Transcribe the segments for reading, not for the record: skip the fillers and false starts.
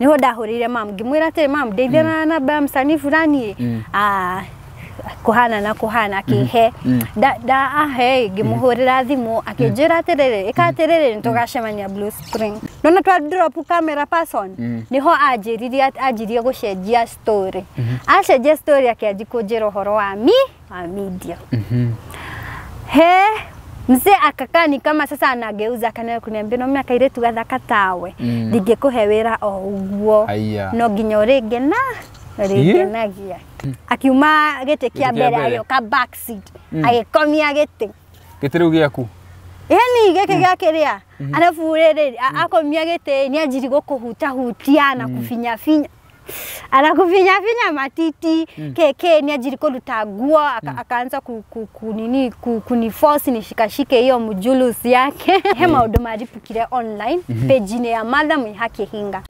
Niho ndahũrĩire mam ngĩmwĩra atĩrĩ, "Mam, ndeithia na namba ya msanii fulani." Ah, kuhana na kuhana akĩhe nda ahe, ngĩmũhũrĩra thimũ akĩnjĩra atĩrĩrĩ, ĩka atĩrĩrĩ, nĩtũgacemania Blue Spring. Nona twa drop camera person niho anjĩririe, anjirie gũcenjia story. Acenjia story akĩanji kũnjĩra ũhoro wa mi wa media. He mzee akakaa ni kama sasa anageuza, akanae kuniambia, "No kairĩtu gathaka tawe ndingĩkũhe wĩra o ũguo." Aya. No nginya ũrĩngena ũrĩngenagia. Akiuma gĩtĩ kĩa kĩa mbere mbere. Agĩũka back seat, agĩkomia gĩtĩ. Gĩtĩ rĩu gĩaku? Yani gĩkĩ gĩa kĩrĩa, arabu rĩrĩ akomia gĩtĩ nĩ anjiri gũkũhutahutia na kũbinyabinya, anakũbinyabinya matiti keke, nĩ anjiri kũruta nguo, akaanza kunini kuniforce nishikashike hiyo mjulus yake. He maũndũ maripukire online page-inĩ ya Martha Mwĩhaki Hinga.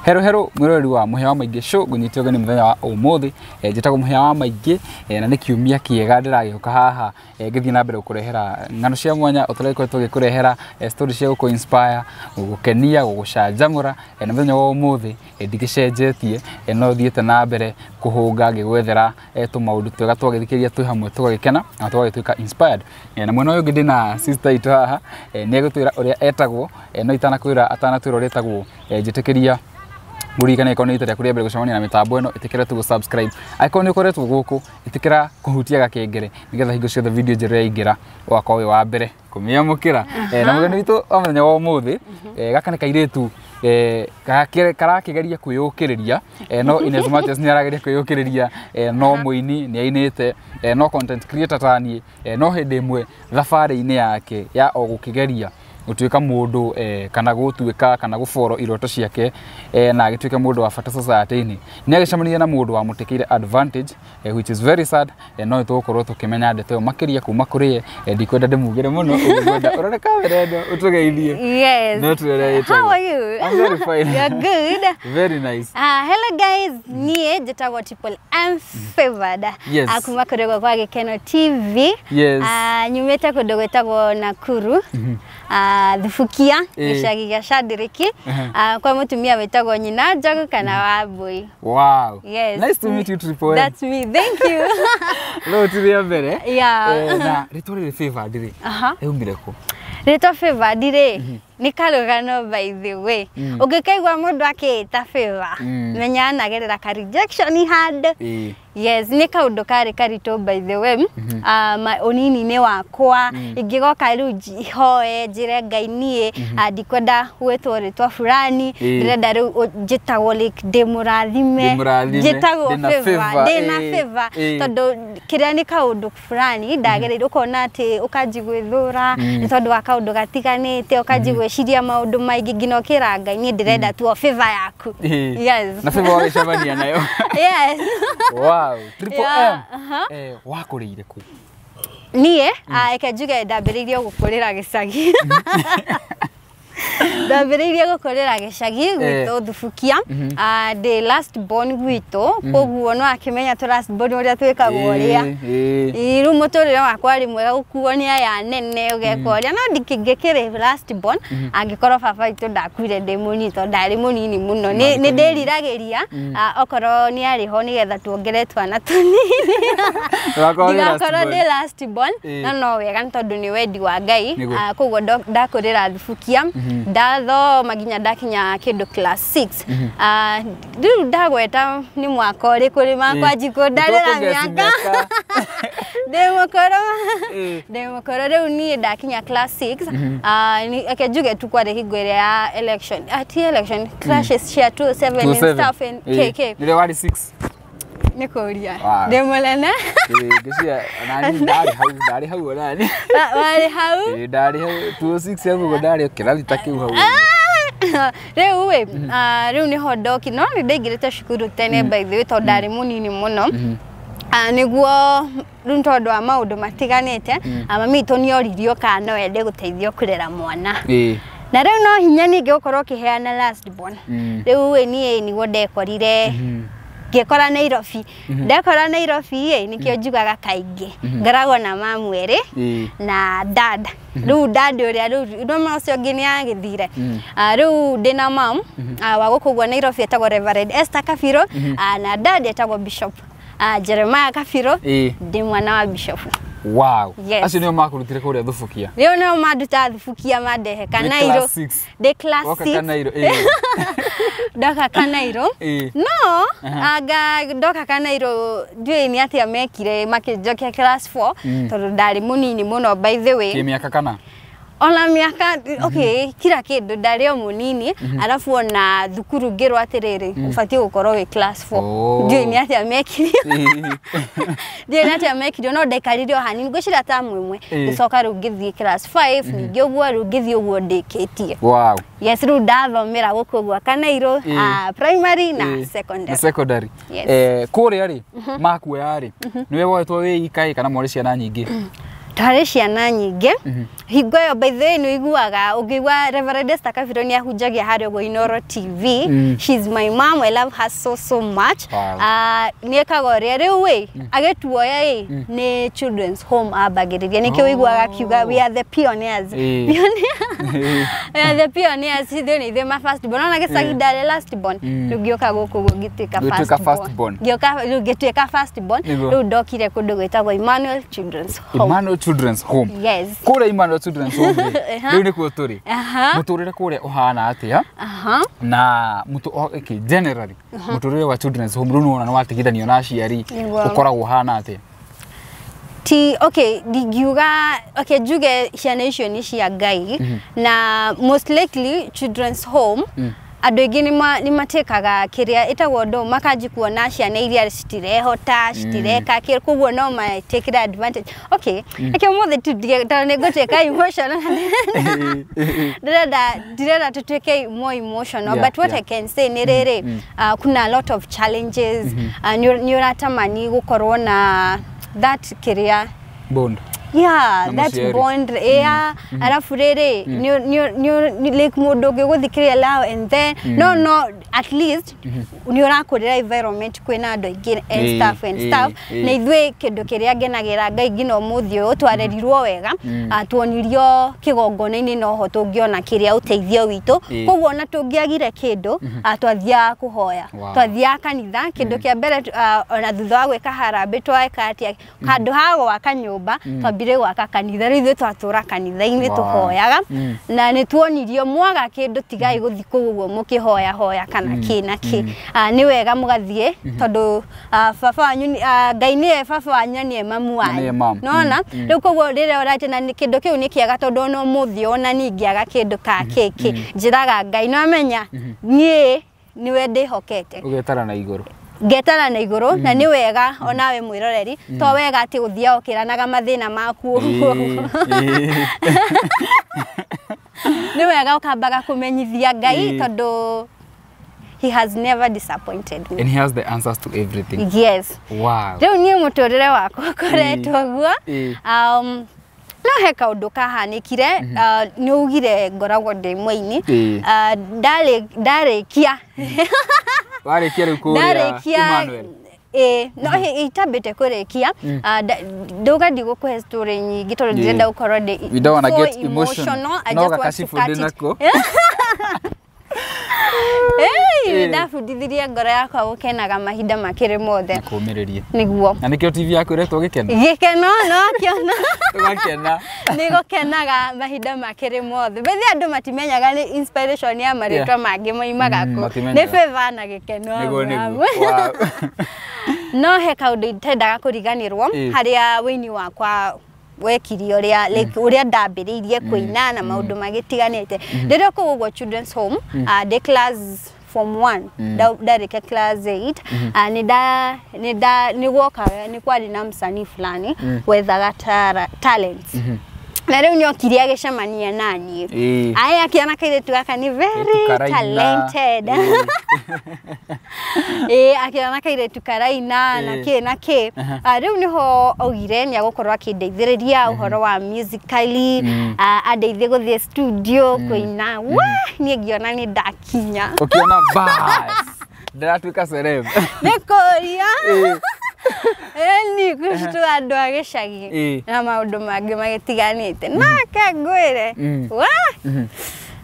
Hero hero mwiroreri wa Mũhĩa wa Maingĩ Show, ngũnyite ũgeni mũthenya wa ũmũthĩ. Njĩtagwo Mũhĩa wa Maingĩ, na nĩ kiumia kĩega ndĩragĩũka haha, ngĩthiĩ na mbere gũkũrehera ng'ano cia mwanya o ta ũrĩa gĩkoretwo gĩkũrehera, story cia gũkũ inspire, gũgũkenia, gũgũcanjamũra. Na mũthenya wa ũmũthĩ, ndigĩcenjetie, no thiĩte na mbere kũhũnga ngĩgwethera, tũmaũndũ twega twagĩthikĩrĩria twĩ hamwe tũgagĩkena na tũgagĩtuĩka inspired. Na mwena ũyũ ũngĩ ndĩna sister itũ haha, nĩ egũtwĩra ũrĩa etagwo, no itanakwĩra, atanatwĩra ũrĩa etagwo, njĩtĩkĩria ngũririkane, angĩkorwo nĩ rita rĩaku rĩa mbere gũcemania na mĩtambo ĩno, ĩtĩkĩra tu gũ-subscribe. Angĩkorwo nĩ ũkoretwo gũkũ, ĩtĩkĩra kũhutia gakengere nĩgetha hingo ciothe video njerũ yaingĩra ũgakorwo wĩ wa mbere kũmĩamũkĩra. Na mũgeni witũ wa mũthenya wa ũmũthĩ, gaka nĩ kairĩtu, karakĩgeria kwĩyũkĩrĩria, no in as much as nĩ arageria kwĩyũkĩrĩria, no mũini nĩ ainĩte, no content creator ta niĩ, no hĩndĩ ĩmwe thabarĩ-inĩ yake ya o gũkĩgeria gũtuĩka mũndũ, kana gũtuĩka kana gũboro iroto ciake, na agĩtuĩke mũndũ wa bata society-inĩ, nĩ agĩcemanirie na mũndũ wamũtĩkĩire advantage, which is very sad. No nĩtũgũkorwo tũkĩmenya ndeto ĩyo makĩria kuma kũrĩ ye. Ndikwenda ndĩmugĩre mũno ũguo, ngwenda ũrore kamera ĩno ũtũgeithie. Yes. No twĩre ĩtagwo. How are you? I'm very fine. You're good. Very nice. Hello guys, niĩ njĩtagwo Triple M Favored. Kuma kũndũ gwa Gĩkeno TV. Nyumĩte kũndũ gwĩtagwo Nakuru. Thubukia, gĩcagi gĩa Shadiriki. Kwa mũtumia wĩtagwo Nyina Njogu kana Wambui. Wow. Yes. Nice to meet you, Triple M. That's me. Thank you. No ti rĩa mbere. Yeah. Na rĩtwa rĩrĩ Favored rĩ, rĩumire kũ? Rĩtwa Favored rĩ, nĩ karũgano by the way. Ũngĩkaigua mũndũ akĩĩta Favor, menya anagerera ka rejection handũ. Yes, nĩ kaũndũ karĩ karitũ by the way. Ũnini-inĩ wakwa ingĩgoka rĩu hoe njĩre Ngai, niĩ ndikwenda gwĩtwo rĩtwa fulani, ndĩrenda rĩu njĩtagwo like ndĩ mũrathime, Ndĩ mũrathime, njĩtagwo ndĩna Favor, favor, ndĩna favor, tondũ kĩrĩa nĩ kaũndũ fulani ndagereire, ũkona atĩ ũkanji gwĩthũra nĩ tondũ wa kaũndũ gatiganĩte, ũkanji gwĩciria maũndũ maingĩ nginya ũkĩra Ngai, niĩ ndĩrenda tu o favor yaku. Yes. Na favor wagĩcemania nayo. Yes. Wow. Triple Yeah, M. Wakũrĩire kũ? Niĩ reke njuge ndambĩrĩirie gũkũrĩra gĩcagi, ndambĩrĩirie gũkũrĩra gĩcagi gwitũ Thubukia. Ndĩ last born gwitũ, koguo no akĩmenya tũ last born ũrĩa twĩkagwo ũrĩa. Ĩ, rĩu mũtũrĩre wakwa warĩ mwega gũkuo nĩ aya nene ũgeka ũrĩa, no ndingĩkĩrĩ last born angĩkorwo baba witũ ndakuire ndĩ mũnini, tondũ ndarĩ mũnini mũno. Nĩ ndĩriragĩria okorwo nĩ arĩ ho nĩgetha tuongere twana tũnini. Ndũgakorwo wĩ last Ndigakorwo born. ndĩ last born. No wega nĩ tondũ nĩ wendi wa Ngai. Koguo ndakũrĩra Thubukia, ndathoma nginya ndakinya kĩndũ class 6. Rĩu ndagweta nĩ mwaka ũrĩkũ rĩ makwa njikũ ndarĩra Nĩtũkũguess. Mĩaka ndĩ mũkũrũ, ndĩ mũkũrũ rĩu niĩ ndakinya class 6. Reke njuge tu kwarĩ hingo ĩrĩa ya election, ti election, clashes cia 27 and 27. stuff and KK. Nĩrĩo warĩ 6. Nĩ kũria. Wow. Ndĩ mũnene. Ngĩciria onani ndarĩ hau, ndarĩ hau onani. Warĩ hau. Ndarĩ hau 206 hau ũguo, ndarĩ o kĩrathi ta kĩu hau. Rĩu ĩ, rĩu nĩho ndoki, no nĩ ndaingĩrĩte cukuru tene by the way, tondũ ndarĩ mũnini mũno. Nĩguo rĩu tondũ wa maũndũ matiganĩte, mami witũ nĩ oririo kana no ende gũteithio kũrera mwana. Na rĩu no hinya ningĩ gũkorwo ũkĩheana last born. Rĩu ĩ, niĩ nĩguo ndekorire. Ngĩkora Nairobi. Ndekora Nairobi ĩ, nĩkĩo njugaga kaingĩ ngoragwo na mamu erĩ na dad. Rĩu dad ũrĩa rĩu no ũcio ũngĩ nĩ agĩthire. Rĩu ndĩna mam wa gũkũ ũguo Nairobi etagwo Reverend Esther Kabiro, na dad etagwo Bishop Jeremiah Kabiro. Ndĩ mwana wa Bishop. Wow. Yes. Acio nĩo makũrutire kũrĩa Thubukia? Rĩu nĩo manduta Thubukia, mandehe Kanairo. Class 6? Ndĩ class Woka 6. Kanairo. Ndoka Kanairo, no anga ndoka Kanairo ndiũĩ nĩ atĩa mekire makĩnjokia class 4, tondũ ndarĩ mũnini mũno, by the way. Kĩmĩaka kana? Ona mĩaka, okay, kila kĩndũ, ndarĩ o mũnini. Arabu ona thukuru ngĩrwo atĩrĩrĩ, ũbatiĩ gũkorwo wĩ class 4. Ndiũĩ nĩ atĩa mekire, ndiũĩ nĩ atĩa mekire, no ndaikarire o hanini, ngwĩciria tamu ĩmwe. Ngĩcoka rĩu ngĩthiĩ class 5 ningĩ ũguo, rĩu ngĩthiĩ ũguo ndĩkĩtie. Yes, rĩu ndathomera gũkũ ũguo Kanairo, primary na secondary. Na secondary. Yes. Kũrĩa rĩ, makuoya rĩ, nĩwe woetwo wĩ ika ĩ kana mwarĩ ciana nyingĩ? Twarĩ ciana nyingĩ hingo ĩyo. By the way, nĩ ũiguaga ũngĩigua Reverend Esther Kabiro nĩ ahunjagia harĩa ũguo Inooro TV. She's my mom, I love her so so much. Nĩ ekaga ũrĩa rĩu ĩ agĩtuoya ĩ nĩ children's home ambagĩrĩria, nĩkĩo ũiguaga akiuga we are the pioneers. Pioneer. We are the pioneers, ithuĩ nĩ ithuĩ ma first born. Ona gĩcagi ndarĩ last born, rĩu ngĩũka gũkũ ũguo ngĩtuĩka Ngĩtuĩka first first born. Born. Ngĩũka rĩu ngĩtuĩka first born. Rĩu ndokire kũndũ gwĩtagwo Emmanuel Children's Home. Emmanuel Children's Home. Yes. Kũrĩa Emmanuel Children's Home rĩ, rĩu nĩkuo tũrĩ. Mũtũrĩre kũrĩa ũhana atĩa? Na mũtũ okay, generally mũtũrĩre wa children's home rĩu nĩwona nĩwatigithanio na aciari, ũkoragwo ũhana atĩa? Ti okay, ndingiuga, okay, njuge ciana icio nĩ cia Ngai, na most likely children's home andũ aingĩ nĩ matĩkaga kĩrĩa ĩtagwo ndũ, makanji kuona ciana iria citirehota, citireka kĩ, koguo no matekire advantage. Okay, reke ũmũthĩ tu tondũ nĩ ngũtuĩka emotional, ndirenda tutuĩke more emotional, but what I can say nĩ rĩrĩ, kuna a lot of challenges. Nĩ ũratamani gũkorwo na that kĩrĩa Bond. Yeah, Na that mũciari. bond, yeah. Alafu rĩrĩ like mũndũ ũngĩgũthikĩrĩria lao, and then no at least nĩ ũrakũrĩra environment kwĩna andũ aingĩ and stuff and stuff. Na ithuĩ kĩndũ kĩrĩa ngenagĩra Ngai nginya ũmũthĩ ũyũ, twarerirwo wega, tuonirio kĩgongona-inĩ noho tũngĩona kĩrĩa ũteithio witũ. Koguo ona tũngĩagire kĩndũ, twathiaga kũhoya. Twathiaga kanitha kĩndũ kĩa mbere, ona thutha wa gwĩka harambĩ tweka atĩa, handũ ha gwaka nyũmba twambire gwaka kanitha. Rĩu ithuĩ twatũra kanitha-inĩ, tũhoyaga, na nĩ tuonirio mwaga kĩndũ tigai gũthiĩ kũu ũguo mũkĩhoya hoya kana kĩ na kĩ. Nĩ wega mũgathiĩ tondũ baba wanyu Ngai nĩwe baba wanyu na nĩwe mamu Na nĩwe wanyu. mam. Nona rĩu koguo rĩrĩa ũrathi na kĩndũ kĩu nĩ kĩega, tondũ ona ũmũthĩ ona ningĩaga kĩndũ ka kĩkĩ, njĩraga Ngai, no amenya niĩ nĩwe ndĩhokete. Ũgetara na igũrũ. Ngetara na igũrũ, na nĩ wega onawe mwĩroreri, to wega atĩ gũthiaga ũkĩranaga mathĩna maku ũguo. Nĩ wega ũkambaga kũmenyithia Ngai, tondũ he has never disappointed me. And he has the answers to everything. Yes. Rĩu niĩ mũtũrĩre wakwa ũkoretwo ũguo. No he kaũndũ kahanĩkire, nĩ ugire ngoragwo ndĩ mũini. Ndarĩkia Warĩkia rĩu kũrĩa ndarĩkia Emmanuel. Ĩĩ, no itambĩte kũrĩkia, ndauga ndigũkũhe story nyingĩ tondũ ndirenda gũkorwo ndĩ We don't wanna so get emotional. I No just want to gakacibũ cut it. ndĩnako. Ĩĩ, ndabundithirie ngoro yakwa gũkenaga mahinda makĩrĩ mothe. Na kũũmĩrĩria. Nĩguo. Na nĩkĩo TV yaku ĩretwo Gĩkeno. Gĩkeno no kĩona. Tũgakena. Nĩ gũkenaga mahinda makĩrĩ mothe. Bethi andũ matimenyaga nĩ inspiration ya marĩtwa mangĩ moimaga Mm, kũ. matimenyaga. Nĩ favor na gĩkeno Nĩguo hamwe nĩguo. hamwe. No he kaũndũ itendaga kũriganĩrwo harĩa wĩini wakwa wekire, ũrĩa like ũrĩa ndambĩrĩirie kũina na maũndũ magĩtiganĩte rĩrĩa kũu ũguo children's home, ndĩ class form 1, ndarĩkia class 8, nĩ nda nĩ nda nĩ gwokaga nĩ kwarĩ na msanii fulani wethaga talents, na rĩu nĩ okire agĩcemania naniĩ. Aya, akĩona kairĩtu gaka nĩ very Karaina. talented. Ĩĩ, akĩona kairĩtu karaina na kĩ na kĩ. Rĩu nĩho augire nĩ agũkorwo akĩndeithĩrĩria ũhoro wa musically, andeithie gũthiĩ studio kũina. Wa niĩ ngĩona nĩ ndakinya. Ũkĩona bas. Ndĩratuĩka celeb. Nĩ kũria. Ĩni kũcitũ andũ a gĩcagi na maũndũ mangĩ magĩtiganĩte. Nake ngwĩre. Wa?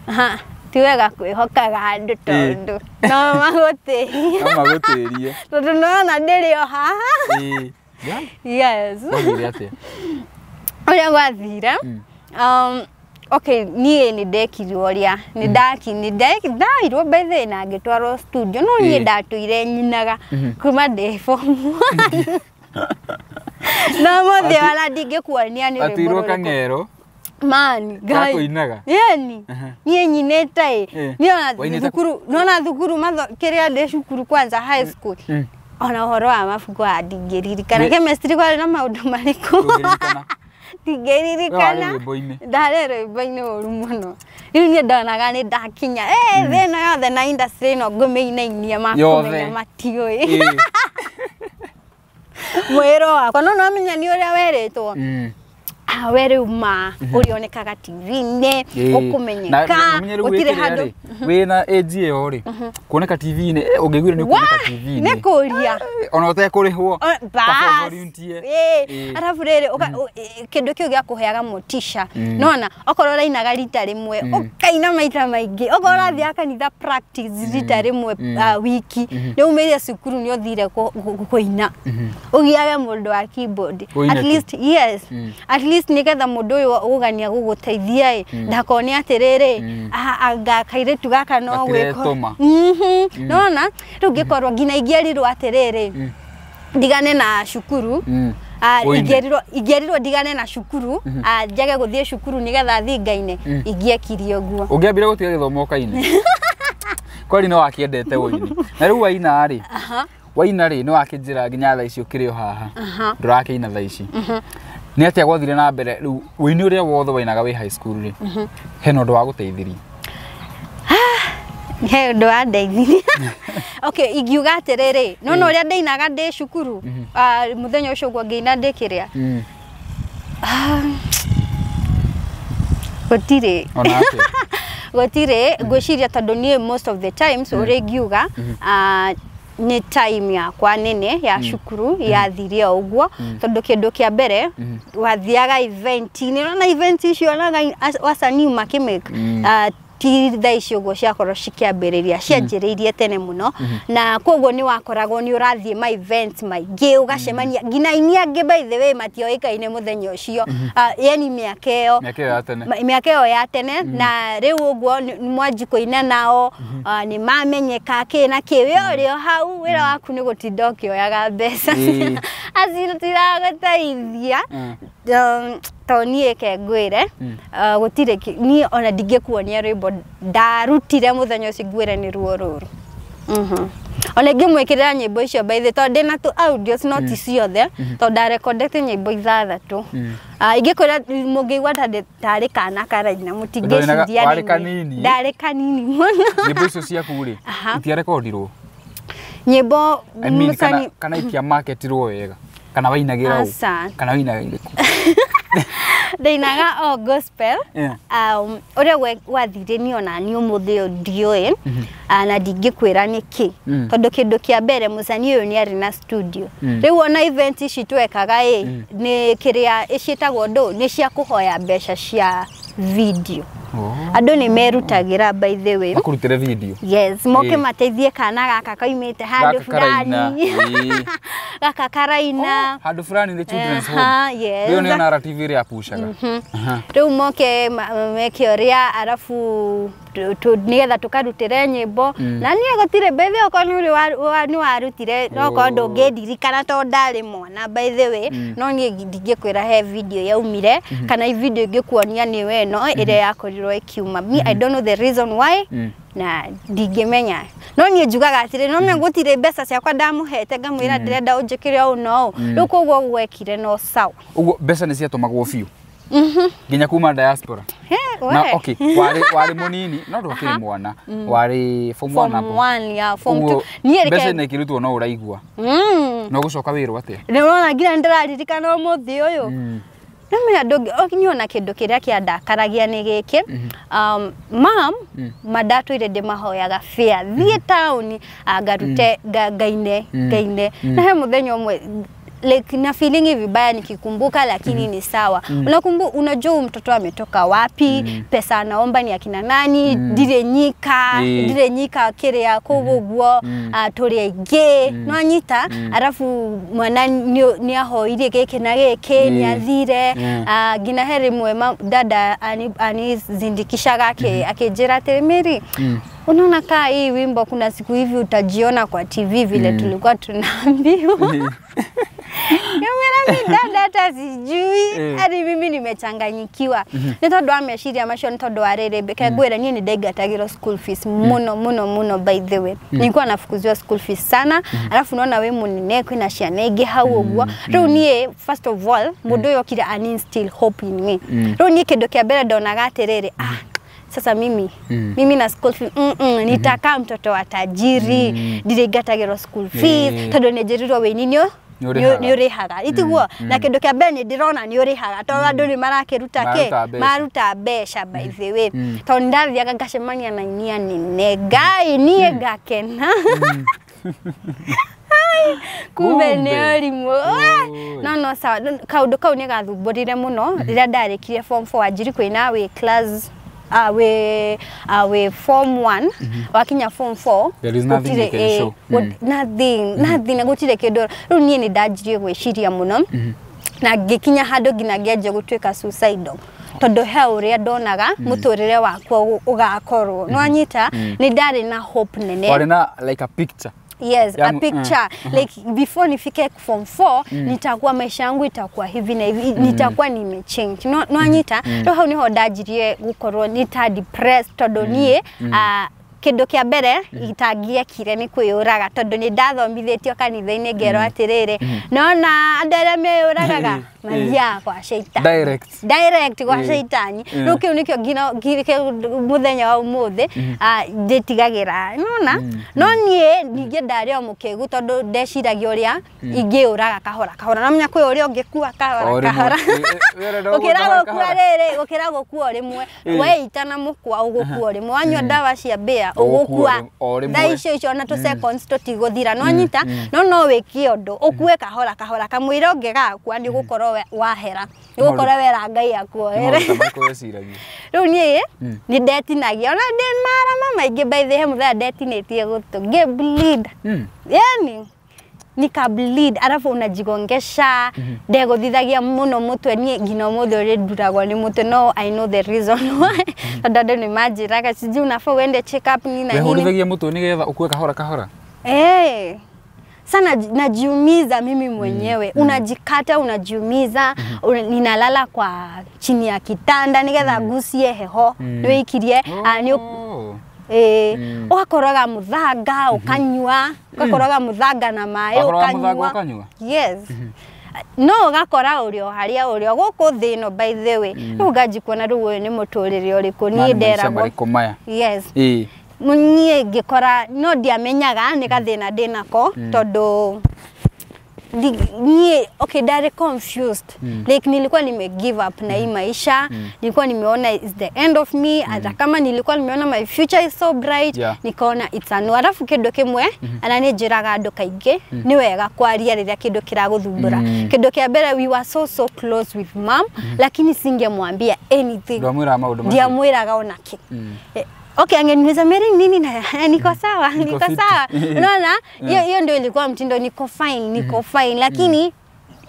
Ha. Ti wega kwĩhokaga andũ tondũ no magũtĩrie. No magũtĩrie. Tondũ nĩwona ndĩrĩ o haha. Yes. Gwathire atĩa? Ũrĩa gwathire, okay, niĩ nĩ ndekirwo ũrĩa nĩ ndairwo by the way na ngĩtwarwo studio, no niĩ ndatũire nyinaga kuma ndĩ form 1 no mũthĩ ona ndingĩkuonia nĩ rwĩmbo Atuirwo rũrĩkũ. Kang'ero Man, Ngai. Gakũinaga. Yeni. Niĩ nyinĩte ĩ. Niĩ ona Wainĩte thukuru, nona thukuru matho kĩrĩa ndĩ cukuru kwanza high school. Ona ũhoro wa mabuku wa ndingĩririkana. Chemistry kwarĩ na maũndũ marĩkũ? Ndũngĩririkana. Ndingĩririkana. We warĩ rwĩmbo-inĩ. Ndarĩ rwĩmbo-inĩ ũru mũno. Rĩu niĩ ndonaga nĩ ndakinya. Thĩ ĩno yothe na industry ĩno ngũmĩinainia makũmenya matiũĩ. Mwĩrwo wakwa no nomenya nĩ ũrĩa werĩtwo. Ah, we rĩu ma ũrĩonekaga TV-inĩ, ũkũmenyeka, gũtirĩ handũ. Wĩna age ĩyo rĩ, kuoneka TV-inĩ, ũngĩiguire nĩ kuoneka TV-inĩ Nĩ kũria. Ona ũtekũrĩhwo. Bas. Volunteer. Arabu rĩrĩ kĩndũ kĩu gĩakũheaga motisha, nona okorwo ũrainaga rita rĩmwe ũkaina maita maingĩ, okorwo ũrathiaga kanitha practice rita rĩmwe wiki, nĩ umĩrire cukuru nĩ ũthire kũina, ũgiage mũndũ wa keyboard. Ũine At tu. least, yes, at least nĩgetha mũndũ ũyũ ũgania gũgũteithia ĩ ndakone atĩrĩrĩ, "Ah, anga kairĩtu gaka no gwĩko." Gatiretũma. Nona rĩu ngĩkorwo nginya ingĩerirwo atĩrĩrĩ ndigane na cukuru, Ũine. Ingĩerirwo ndigane na cukuru, njage gũthiĩ cukuru nĩgetha thiĩ ngaine, ingĩekire ũguo. Ũngĩambire gũtiga gĩthomo ũkaine kweri no wakĩendete ũini na rĩu waina rĩ, waina rĩ, nĩ wakĩnjĩra nginya thaa ici ũkĩrĩ o haha ndũrakĩina thaa ici. Nĩ atĩa gwathire na mbere rĩu ũini ũrĩa wothe wainaga wĩ high school rĩ, hena ũndũ wa gũteithirie? He ũndũ wandeithirie. Okay, ingiuga atĩrĩrĩ, nona ũrĩa ndainaga ndĩ cukuru, mũthenya ũcio ũguo ngĩina ndĩ kĩrĩa, gũtirĩ. Ona atĩa? Gũtirĩ, ngwĩciria tondũ niĩ most of the times ũrĩa ingiuga, nĩ time yakwa nene ya cukuru yathire o ũguo, tondũ kĩndũ kĩa mbere wathiaga event-inĩ, nona event icio onaga wasanii makĩmake, ti thaa ici ũguo ciakorwo cikĩambĩrĩria, cianjĩrĩirie tene mũno, na koguo nĩ wakoragwo nĩ ũrathiĩ ma event maingĩ, ũgacemania nginya aini angĩ, by the way, matioĩkaine mũthenya ũcio. Yani mĩaka ĩyo. Mĩaka ĩyo ya tene. Mĩaka ĩyo ya tene, na rĩu ũguo mwanji kũina nao, nĩ mamenyeka kĩ na kĩ, we ũrĩ o hau, wĩra waku nĩ gũtinda ũkĩoyaga mbeca acio tiragũteithia. To niĩ ke ngwĩre, gũtirĩ niĩ ona ndingĩkuonia rwĩmbo ndarutire mũthenya ũcio ngwĩre nĩ ruo rũrũ. Ona ingĩmwĩkĩrĩra nyĩmbo icio by the tondũ ndĩna tũ audios no ti ciothe, tondũ ndarekondete nyĩmbo ithathatũ. Ingĩkwĩra mũngĩigua ta tarĩ kana karaina mũtingĩciria. Warĩ kanini? Ndarĩ kanini mũno. Nyĩmbo icio ciaku rĩ, itiarekondirwo? Nyĩmbo I mean, kana, mũcani kana itiamaketirwo wega, kana wainagĩra ũ? Aca. Kana wainagĩra kũ? Ndainaga o gospel. Ũrĩa gwathire niĩ ona niĩ ũmũthĩ ũyũ ndiũĩ, na ndingĩkwĩra nĩkĩ, tondũ kĩndũ kĩa mbere mũcani ũyũ nĩ arĩ na studio. Rĩu ona event ici twekaga ĩ nĩ kĩrĩa ciĩtagwo ndũ nĩ cia kũhoya mbeca cia video. Andũ nĩ merutagĩra, by the way. Makũrutĩre video? Yes, moke mateithie kana gaka kaumĩte handũ Gaka karaina. fulani, gaka karaina handũ fulani, the children's home. Yes. Ĩyo nĩyo narrative ĩrĩa apushaga. Rĩu moke meke ũrĩa arabu nĩgetha tũkarutĩre nyĩmbo, na niĩ gũtirĩ bethe okorwo nĩ ũrĩ nĩ warutire, no okorwo ndũngĩndirikana tondũ ndarĩ mwana, by the way. No niĩ ndingĩkwĩra he video yaumire kana video ingĩkuonia nĩ we ĩno ĩrĩa yakorirwo ĩkiuma. Me, I don't know the reason why, na ndingĩmenya, no niĩ njugaga atĩrĩ, no menya gũtirĩ mbeca ciakwa ndamũhete ngamwĩra ndĩrenda ũnjĩkĩre ũũ na ũũ, rĩu koguo gwekire no sawa. Ũguo mbeca nĩ ciatũmagwo biũ nginya kuma diaspora? He, Na we. okay, warĩ mũnini no ndwakĩrĩ mwana, warĩ form 1 Form hapo? 1 ya form Ũguo 2 niĩ mbeca reke nĩ ikĩrutwo no ũraigua no gũcoka wĩrwo atĩa? Nĩ ũrona nginya nĩ ndĩraririkana ũmũthĩ ũyũ. Namenya ndũngĩ ona kĩndũ kĩrĩa kĩandakaragia nĩ gĩkĩ, mam mandatũire ndĩmahoyaga fare thiĩ taũni, ngarute ngaine ngaine. Na he mũthenya ũmwe, like, na feeling vibaya nikikumbuka, lakini ni sawa. Unajua huyu mtoto ametoka wapi, pesa anaomba ni akina nani, ndirĩ nyika, ndirĩ nyika kĩrĩa kũu ũguo, tũrĩ aingĩ, nĩwanyita? Arabu mwana nĩ ahoirie gĩkĩ na gĩkĩ, nĩ athire. Nginya he rĩmwe dada anizindikishaga akĩnjĩra atĩrĩ, "Mary, unaona kaa hii wimbo kuna siku hivi utajiona kwa TV vile tulikuwa tunaambiwa." Ngamwĩra, "Mi dada hata sijui, hadi mimi nimechanganyikiwa." Nĩ tondũ wa meciria macio, nĩ tondũ wa rĩrĩ, reke ngwĩre, niĩ nĩ ndaingatagĩrwo school fees mũno mũno mũno. By the way, nilikuwa nafukuziwa school fees sana. Alafu unaona we mũnene, kwĩna ciana ingĩ hau ũguo. Rĩu niĩ, first of all, mũndũ ũyũ okire an instill hope in me. Rĩu niĩ kĩndũ kĩa mbere ndonaga atĩrĩrĩ, ah, sasa mimi mimi na school fee, nitakaa mtoto wa tajiri, ndirĩingatagĩrwo school fees, tondũ nĩ njĩrirwo wĩini nĩ Nĩ ũrĩhaga. Nĩ ũrĩhaga, itiguo? Na kĩndũ kĩa mbere nĩ ndĩrona nĩ ũrĩhaga, tondũ andũ nĩ marakĩruta kĩ? Maruta mbeca. Maruta mbeca. By the way, tondũ nĩ ndathiaga ngacemania na inia nene, Ngai, niĩ ngakena, kumbe nĩ Kumbe. ũrimũ. Oi. No sawa. Kaũndũ kau nĩ gathumbũrire mũno rĩrĩa ndarĩkirie form 4. Wanjiri kwĩna wĩ class, wĩ form 1, wakinya form 4. There is nothing you can show. Nothing, nothing, na gũtirĩ kĩndũ. Rĩu niĩ nĩ ndanjirie gwĩciria mũno na ngĩkinya handũ nginya ngĩanjia gũtuĩka suicidal, tondũ he ũrĩa ndonaga mũtũrĩre wakwa ũgakorwo, nĩwanyita? Nĩ ndarĩ na hope nene. Warĩ na like a picture. Yes, a picture, like before nifike form 4, nitakuwa, maisha yangu itakuwa hivi na hivi, nitakuwa nimechange. No, nwanyita? Rĩu hau niho ndanjirie gukorwo nita depressed, tondũ niĩ, kĩndũ kĩa mbere itangĩekire nĩ kwĩyũraga, tondũ nĩ ndathomithĩtio kanitha-inĩ ngerwo atĩrĩrĩ, nona andũ arĩa meyũragaga mathiaga kwa caitani. Direct. Direct gwa caitani. Rĩu kĩu nĩkĩo nginya mũthenya wa ũmũthĩ ndĩtigagĩra nona. No niĩ ningĩ ndarĩ o mũkĩgu, tondũ ndeciragia ũrĩa ingĩũraga kahora kahora. Namenya kwĩ ũrĩa ũngĩkua kahora O rĩmwe. kahora. Ĩ, ũrenda Gũkĩra gũkua gũkua kahora? rĩrĩ, gũkĩra gũkua o rĩmwe. Weita na mũkwa, ũgũkua o rĩmwe. Wanyua ndawa cia mbĩa, Ũgũkua ũgũkua o rĩmwe. thaa icio icio, ona tũ seconds tũtigũthira, nĩwanyita? No wĩke ũndũ ũkue kahora kahora, kamũira ũngĩgakua nĩ ũgũkorwo wahera, nĩ ũgũkorwo wera Ngai akuohere. Nĩ maũndũ ta marĩkũ weciragia? Rĩu niĩ nĩ ndetinagia, ona ndĩ marama maingĩ. By the way, mũthenya ndetinĩtie gũtũ ngĩ bleed, yani nika bleed, alafu unajigongesha. Ndegũthithagia mũno mũtwe niĩ, nginya ũmũthĩ ũrĩ nduragwo nĩ mũtwe. No I know the reason why, tondũ andũ nĩ manjĩraga sijui unafaa uende check up, nini na nini. Wehũrithagia mũtwe nĩgetha ũkue kahora kahora? Eh. Sana najiumiza mimi mwenyewe. Unajikata, unajiumiza, ninalala kwa chini ya kitanda nigetha ngucie heho, nĩwĩikirie, nĩ Oh. ũgakoroga mũthanga ũkanyua, ũgakoroga mũthanga na maĩ. Wakoroga mũthanga Ũkanyua. ũkanyua? Yes, no ũgakora ũrĩ o harĩa ũrĩ o gũkũ thĩ ĩno. By the way, rĩu nganji kuona rĩu ũyũ nĩ mũtũrĩre ũrĩkũ Maya niĩ nĩ maica nderagwo. marĩkũ maya? Yes. Ĩ. Niĩ ngĩkora no ndiamenyaga nĩ gathĩna ndĩnako, tondũ niĩ, okay, ndarĩ confused. Like nilikuwa nime give up na hii maisha. Nilikuwa nimeona is the end of me, hata kama nilikuwa nimeona my future is so bright. Nikaona it's a no. Arabu kĩndũ kĩmwe ana nĩ njĩraga andũ kaingĩ, nĩ wega kwaria rĩrĩa kĩndũ kĩragũthumbũra. Kĩndũ kĩa mbere, we were so so close with mom, lakini singemwambia anything. Ndwamwĩraga maũndũ macio? Ndiamwĩraga ona kĩ. Okay, angeniuliza, "Mary, nini?" Na "Niko sawa." Niko "Niko fiti. sawa." Unaona, hiyo hiyo ndio ilikuwa mtindo, "Niko fine, niko fine," lakini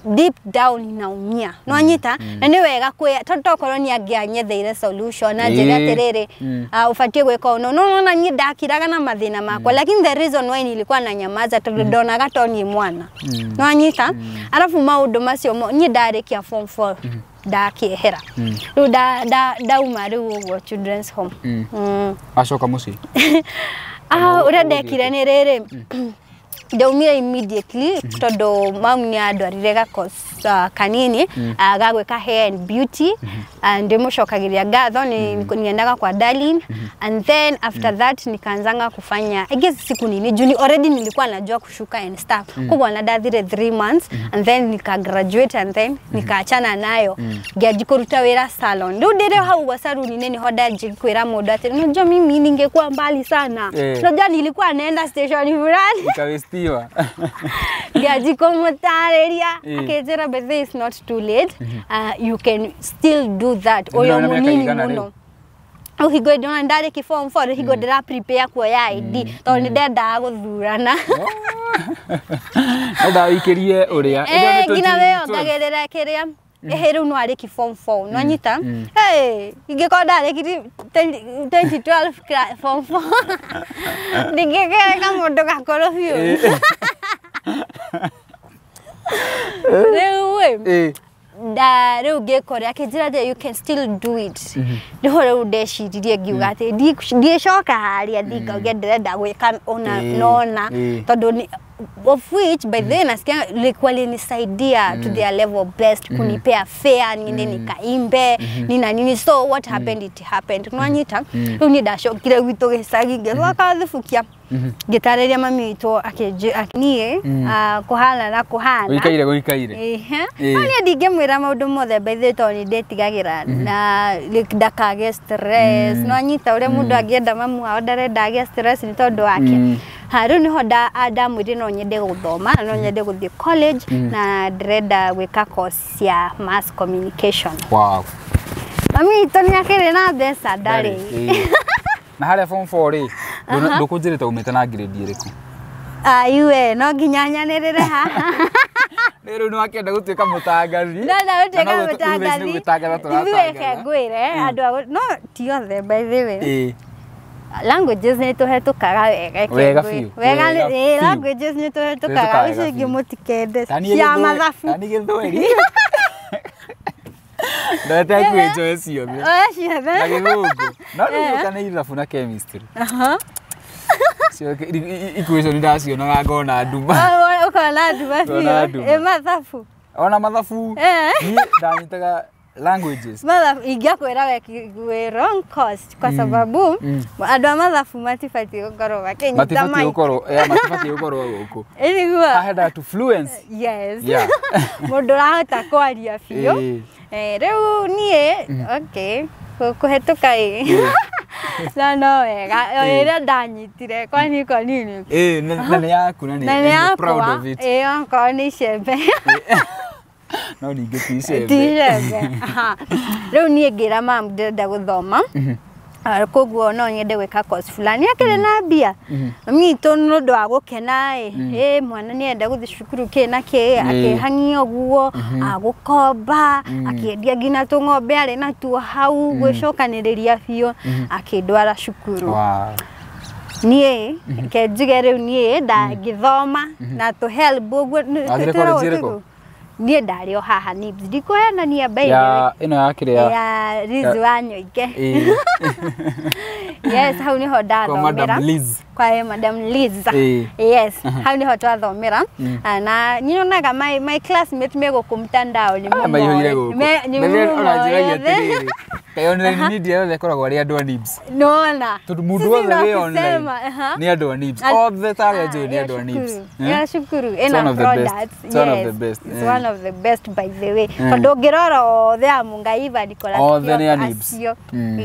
deep down ninaumia, nwanyita? Na nĩ wega kwĩ tondũ tokorwo nĩ angĩanyetheire solution na njĩre atĩrĩrĩ, ũbatiĩ gwĩka ũũ. No nona niĩ ndakiraga na mathĩna makwa, lakini the reason why nilikuwa na nyamaza, tondũ ndonaga to niĩ mwana, nwanyita? Arabu maũndũ macio niĩ ndarĩkia form 4 ndakĩehera rĩu, ndauma rĩu ũguo children's home. Acoka mũciĩ? Ah, ũrĩa ndekire nĩ rĩrĩ, Ndaumire immediately tondu mamu ni andwarire ga course kanini ga gwika hair and beauty and ndimucokagiria ngatho ni niendaga kwa Darlene. And then after that nikaanzanga kufanya, I guess siku nini juu already nilikuwa najua kushuka and stuff, koguo na ndathire 3 months and then nika graduate and then nikaachana nayo ngianji kuruta wira salon. Riu ndire hau gwa salon-inĩ niho ndanji kwira mundu ati unajua mimi ningekuwa mbali sana, unajua nilikuwa naenda station fulani Ikawestiwa. Ngianji kumutarĩria akinjĩra but this is not too late, you can still do that. Ũyũ Nĩ mĩaka mũnini ĩigana mũno rĩu hingo ndĩrona ndarĩki form 4 hingo ndĩra prepare kuoya ID tondũ nĩ ndendaga gũthurana. Enda wĩikĩrie ũrĩa. Eh, nginya we ongagĩrĩra kĩrĩa ĩhĩ rĩu no arĩki form 4 nwanyita ingĩkorwo ndarĩkirie 2012 form 4 ndingĩkereka mũndũ gakorwo biũ rĩu ĩ nda rĩu ngĩkora akĩnjĩra atĩ you can still do it. Nĩho rĩu ndeciririe ngiuga atĩ ndiĩcoka harĩa ndingauge ndĩrenda gwĩka ona nona tondũ of which by then nasikia like walinisaidia to their level best kunipea fare niende nikaimbe nina nini. So what happened, it happened nwanyita. Rĩu niĩ ndacokire gwitũ gĩcagi ngĩcoka thubukia ngĩtarĩria mami witũ niĩ kũhana na kũhana Gũikaire gũikaire. Ehe. No niĩ ndingĩmwĩra maũndũ mothe by the way tondũ nĩ ndĩtigagĩra na like ndakagĩe stress. No anyita ũrĩa mũndũ angĩenda mamu wao ndarenda agĩe stress nĩ tondũ wake. Ha rĩu nĩho ndamwĩrire no nyende gũthoma na no nyende gũthiĩ college na ndĩrenda gwĩka course ya mass communication. Wow. Mami witũ nĩ akĩrĩ na mbeca ndarĩ. Na harĩa form 4 rĩ, ndũkũnjĩrĩte umĩte na grade ĩrĩkũ? Aiwe no nginya nyanĩrĩre haha. Rĩu nĩ wakĩenda gũtuĩka mũtangathi. Ndenda gũtuĩka mũtangathi. Gũtangatha Ithuĩ reke tũratangatha. ngwĩre andũ a no ti othe by the way. Languages nĩ tũhetũkaga wega reke Wega ngwĩre. biũ, Wega wega biũ. Languages nĩ tũhetũkaga Tũhetũkaga ũcio wega ũngĩ biũ. mũtikende Ta niĩ cia Gĩthweri- mathabu. ta niĩ Gĩthweri. Ndete kwĩnjoe ciothe. Oya ciothe. Na Gĩthũngũ. No rĩu gũka nĩ ithabu na chemistry. Cio equation ndacionaga ngona nduma. Ũkona nduma Ngona biũ. nduma. Ĩ mathabu. Ona mathabu. Niĩ ndanyitaga languages. Mathabu ingĩakwĩra wĩ wrong course kwa sababu andũ a mathabu matibatiĩ gũkorwo makĩnyita Matibatiĩ mic. gũkorwo yeah, matibatiĩ gũkorwo gũkũ. Ĩ nĩguo. Haha nda to fluency. Yes. Yeah. Mũndũ ũrahota kwaria biũ. Rĩu niĩ okay kũhetũka ĩ no no wega o ĩrĩa ndanyitire kwani kwa nini Na nĩ yaku na nĩ na and nĩ you're proud yakwa of it. ĩ okorwo nĩ icembe. No ningĩ ti icembe. Ti icembe. Aha. Rĩu niĩ ngĩra mam ndĩrenda gũthoma koguo no nyende gwĩka course fulani akĩrĩ na mbia mami witũ nĩ ũndũ wa gũkena ĩ mwana nĩenda gũthiĩ cukuru kĩ na kĩ akĩhang'ia ũguo agũkomba akĩendia nginya tũng'ombe arĩ natuo hau gwĩcokanĩrĩria biũ akĩndwara cukuru. Wow. Niĩ ke njuge rĩu niĩ ndangĩthoma na tũ help ũguo Wathire twĩragwo college ĩrĩkũ? tũguo. Niĩ ndarĩ o haha NIBS ndikũhenania by the way. Ya ĩno ya kĩrĩa. Ya Liz wa Nyoike. Yes, hau niho Kwa ndathomera. Madam Liz. Kwa Madam Liz. Yes, hau niho twathomera. Na nyonaga my classmate me gũkũ mtandao nĩ Aya maihũire gũkũ. nĩ Rĩrĩa ũranjĩragia mũmoĩ. atĩrĩrĩ, kaĩ online media yothe ĩkoragwo arĩ andũ a NIBS. Nona. Tondũ mũndũ Sisi wothe no wĩ online kusema, aha. nĩ andũ a NIBS. Othe ta arĩa njũĩ nĩ andũ a NIBS. Ya cukuru It's ĩna one of the best. products. It's one of Yes. the best. It's one of the best by the way. Tondũ ũngĩrora othe a Mungai Ivan Nicholas Othe nĩ a Kioko NIBS. acio.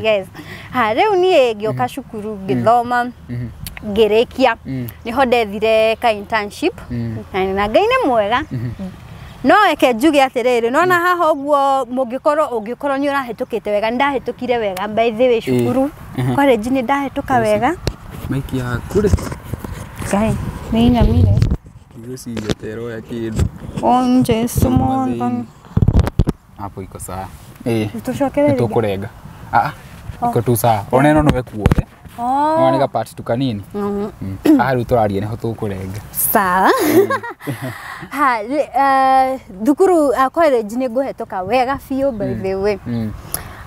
Yes. Ha rĩu niĩ ngĩũka cukuru ngĩthoma ngĩrĩkia nĩho ndethire ka internship na Ngai nĩ mwega. No reke njuge atĩrĩrĩ nona haha ũguo mũngĩkorwo ũngĩkorwo nĩ ũrahĩtũkĩte wega nĩ ndahĩtũkire wega by the way cukuru college nĩ ndahĩtũka wega. Maiki yaku rĩ. Ngai nĩ inamire. Ndigwĩciria ta ĩroya kĩndũ. O Jesu mwathani. Hapo iko sawa. Tũcokere Nĩ tũkũrenga. Ah, iko tu sawa. Ona ĩno no ĩkuothe. Oh. Nĩ gapati tu kanini. Haha rĩu tũraria nĩho tũkũrenga. Sawa. Ha, thukuru college nĩ ngũhetũka wega biũ by the way.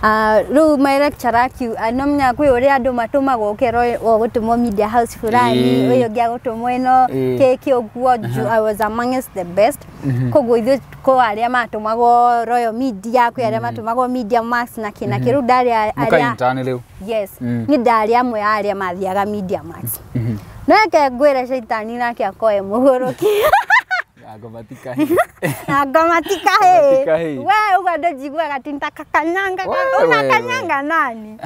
Rĩu my lecturer no menya kwĩ ũrĩa andũ matũmagwo ũkerwo ũgũtũmwo media house fulani, ũyũ ũngĩ agũtũmwo ĩno kĩkĩ ũguo. I was amongst the best, koguo ithuĩ kwĩ arĩa matũmagwo Royal Media, kwĩ arĩa matũmagwo Media Max na kĩ na kĩ. Rĩu ndarĩ arĩa Mũkaintani rĩu. Yes, niĩ ndarĩ amwe a arĩa mathiaga Media Max. No reke ngwĩre, caitani nake akoe mũgũrũki. Ngoma ti kahĩĩ. Na ngoma ti kahĩĩ. Ti kahĩĩ. We ũguo andũ njiguaga ti ta kakanyanga. We, Unakanyanga nani?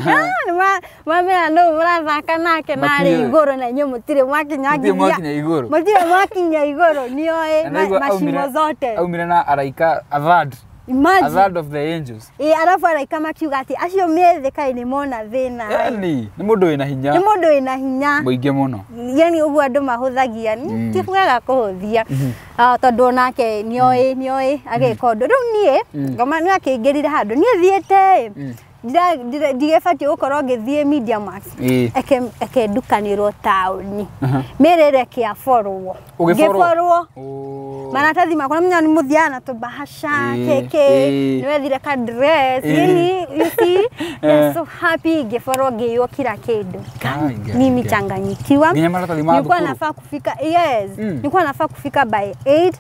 Mamera nũ mũrathaka nake narĩ Matiũĩ. igũrũ na inyuĩ mũtirĩ mwakinya Mũtirĩ mwakinya igũrũ. Mũtirĩ mwakinya igũrũ, nĩoĩ Na naigua macimo zote. Aumire na araika a third. A Imagine. third of the angels. Ĩ, arabu araika makiuga atĩ acio methĩ kaĩ nĩ mona thĩna. Yani nĩ mũndũ wĩna hinya Nĩ mũndũ wĩna hinya. Mũingĩ mũno. Yani ũguo andũ mahũthagia, ti wega kũhũthia. Ah, tondũ onake nĩoĩ agĩka ũndũ. Rĩu niĩ ngoma nĩ akĩingĩrire handũ niĩ thiĩte ndigĩbatiĩ gũkorwo ngĩthiĩ Media Max. Eke ndukanĩrwo taũni mĩrĩ reke aborwo. Ũgĩborwo? Ngĩborwo. Oh. Maratathi makwa, namenya nĩ mũthiaga na tũbahasha kĩkĩ, nĩ wethire ka dress, yani you see, they're so happy. Ngĩborwo, ngĩiywo kila kĩndũ. Ai, Ngai, Mimi Ngai. changanyikiwa. Nginya maratathi ma Nilikuwa thukuru? nafaa kufika, yes, nilikuwa nafaa kufika by 8.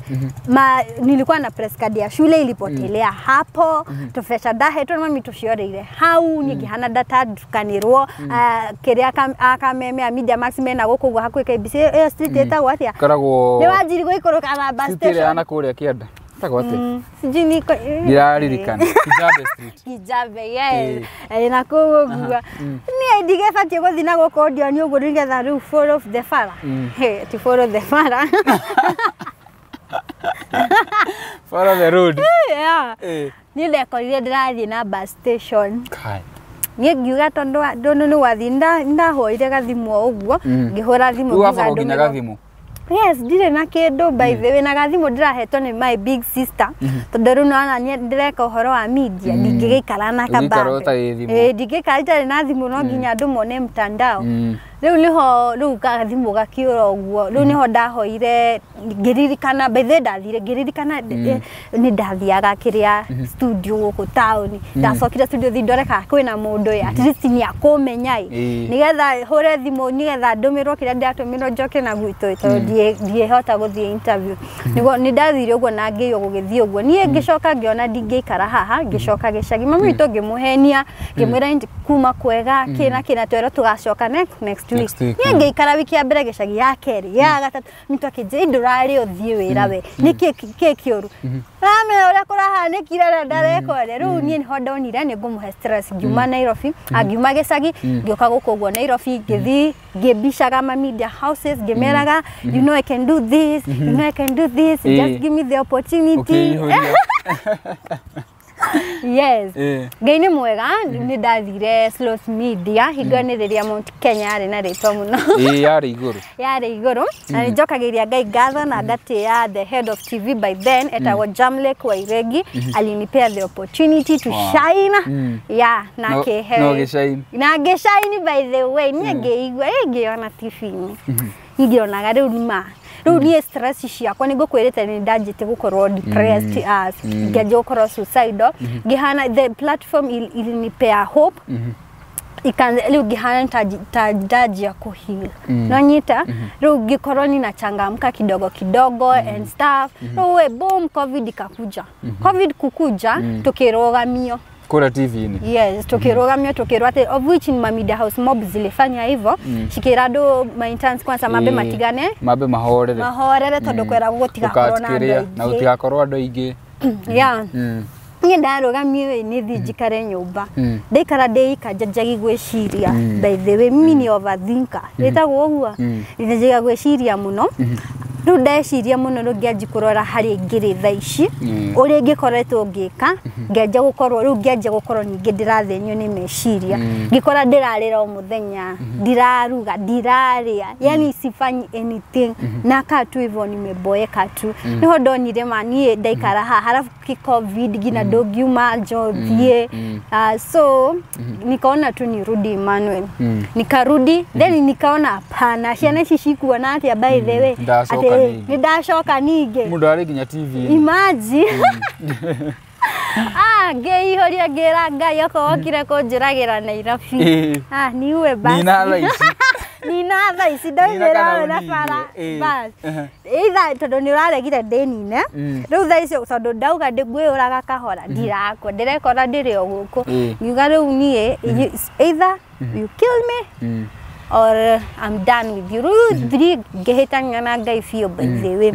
Ma nilikuwa na press card ya shule, ilipotelea hapo. Tũbeca ndahetwo nĩ mami tũcioreire hau. Niĩ ngĩhana ndatandukanĩrwo kĩrĩa akameme a Media Max mena gũkũ ũguo hakuhĩ KBC, ĩyo street ĩtagwo atĩa? Koragwo Nĩ wanjiri gũikũrũka na bus street ĩrĩa station. yana kũrĩa kĩanda. Ĩtagwo atĩa? Sijui niko Ndiraririkana. Kijabe Street. Kijabe, yes. Na kũu ũguo niĩ ndigĩbatiĩ gũthiĩ na gũkũ Odeon ũguo nĩgetha rĩu follow the bara. Hey, ti follow the bara. Follow the road. Yeah. Niĩ ndekorire ndĩrathiĩ na bus station. Kai. Niĩ ngiuga tondũ tondũ nĩ wathiĩ ndahoire gathimũ o ũguo, ngĩhũra thimũ, Rĩu ngiuga waborwo nginya ndũmĩrwo. Gathimũ. Yes, ndirĩ na kĩndũ, by the way, na gathimũ ndĩrahetwo nĩ my big sister, tondũ rĩu nĩwona niĩ ndĩreka ũhoro wa media, ndingĩgĩikara na Ndũngĩikara kabambe. ũtarĩ thimũ. Ĩĩ, ndingĩikara itarĩ na thimũ, no nginya andũ mone mtandao. Rĩu nĩho rĩu gathimũ gakiũra ũguo, rĩu nĩho ndahoire ngĩririkana, by the way, ndathire ngĩririkana nĩ ndathiaga kĩrĩa studio gũkũ taũni. Ndacokire studio thi ndore kana kwĩna mũndũ ĩ, at least nĩ akũmenya ĩ, nĩgetha hũre thimũ nĩgetha ndũmĩrwo kĩrĩa ndĩratũmĩrwo njoke na gwitũ ĩ, tondũ ndiĩhota gũthiĩ interview. Nĩguo nĩ ndathire ũguo na ngĩiywo gũgĩthiĩ ũguo. Niĩ ngĩcoka ngĩona ndingĩikara haha, ngĩcoka gĩcagi. Mami witũ ngĩmũhenia, ngĩmwĩra kuma kwega kĩ na kĩ na twerwo tũgacoka next week. Next week, Niĩ ngĩikara wiki ya mbere gĩcagi, ya kerĩ, ya gatatũ, mtu akĩnjĩra ndũrarĩ ũthiĩ wĩra we, nĩkĩ kĩ kĩũru ramenya ũrĩa kũrahanĩkire na ndarekoria. Rĩu niĩ nĩho ndonire nĩ ngũmũhe stress. Ngiuma Nairobi, ngiuma gĩcagi ngĩũka gũkũ ũguo Nairobi, ngĩthiĩ ngĩmbicaga ma media houses, ngĩmeraga, "You know I can do this, you know I can do this, just give me the opportunity." Ũkĩihũria. Yes. Ngai nĩ mwega, nĩ ndathire Sloth Media hingo nĩ rĩrĩa Mount Kenya yarĩ na rĩtwa mũno. Ĩĩ, yarĩ igũrũ. Yarĩ igũrũ, na nĩ njokagĩria Ngai ngatho na ngatĩĩa the head of TV by then, etagwo Jamlek Wairegi, alinipea the opportunity to shine. Yeah, na akĩhe No gĩshine. Na ngĩshine, by the way, niĩ ngĩigua ngĩona TV-inĩ, ngĩonaga rĩu nĩ rĩu niĩ stress ciakwa nĩ ngũkwĩrĩte nĩ ndanjĩte gũkorwo depressed, ngĩanjia gũkorwo suicidal, ngĩhana the platform ilinipea hope, ikaanza rĩu ngĩhana ta ndanjia kũheal, no nyita rĩu ngĩkorwo ninachangamka kidogo kidogo and stuff. Rĩu we boom, COVID ikakuja. COVID kukuja, tukĩrũgamio. Kũrĩa TV-inĩ. Yes, tukĩrũgamio, tukĩrwo atĩ, of which ma media house mob zilifanya hivyo, cikĩra andũ ma interns kwanza mambe matigane. Mambe mahorere. Mahorere, tondũ kweragwo gũtigakorwo na andũ Ũgatikĩrĩa, na aingĩ. gũtigakorwo andũ aingĩ. Yeah, niĩ ndarũgamio ĩ, nĩ thiĩ njikare nyũmba. Ndaikara ndĩika njanjagi gwĩciria. By the way, mimi ni overthinker, ĩtagwo ũguo, njanjagia gwĩciria mũno. Rĩu ndeciria mũno, rĩu ngĩanjia kũrora harĩa ingĩrĩ thaa ici, ũrĩa ingĩkoretwo ngĩka, ngĩanjia gũkorwo rĩu ngĩanjia gũkorwo ningĩ ndĩrathĩnio nĩ meciria, ngĩkora ndĩrarĩra o mũthenya, ndiraruga, ndirarĩa, yani sifanyi anything, nakaa tu hivyo, nimeboeka tu. Niho ndonire ma niĩ ndaikara haha, halafu ki COVID nginya ndũngiuma nja ũthiĩ. So nikaona tu nirudi Emmanuel. Nikarudi, then nikaona hapana, ciana ici cikuona atĩa, by the way, Ndacoka atĩ ningĩ. nĩ ndacoka ningĩ. Mũndũ arĩ nginya TV-inĩ. Imagine. Ngĩihũria ngĩra Ngai okorwo wokire kũnjũragĩra Nairobi. Niue basi. Nina thaa ici. Nina thaa ici Nina ndaumĩra kana na ũnine. bara. Bas. Either tondũ nĩ ũraregire ndĩnine. Rĩu thaa ici tondũ ndauga ngwĩyũraga kahora ndirakua ndĩrekora ndĩrĩ o gũkũ. Ngiuga rĩu niĩ either you kill me or I'm done with you. Rĩu thiĩ ngĩhĩtania na Ngai biũ by the way.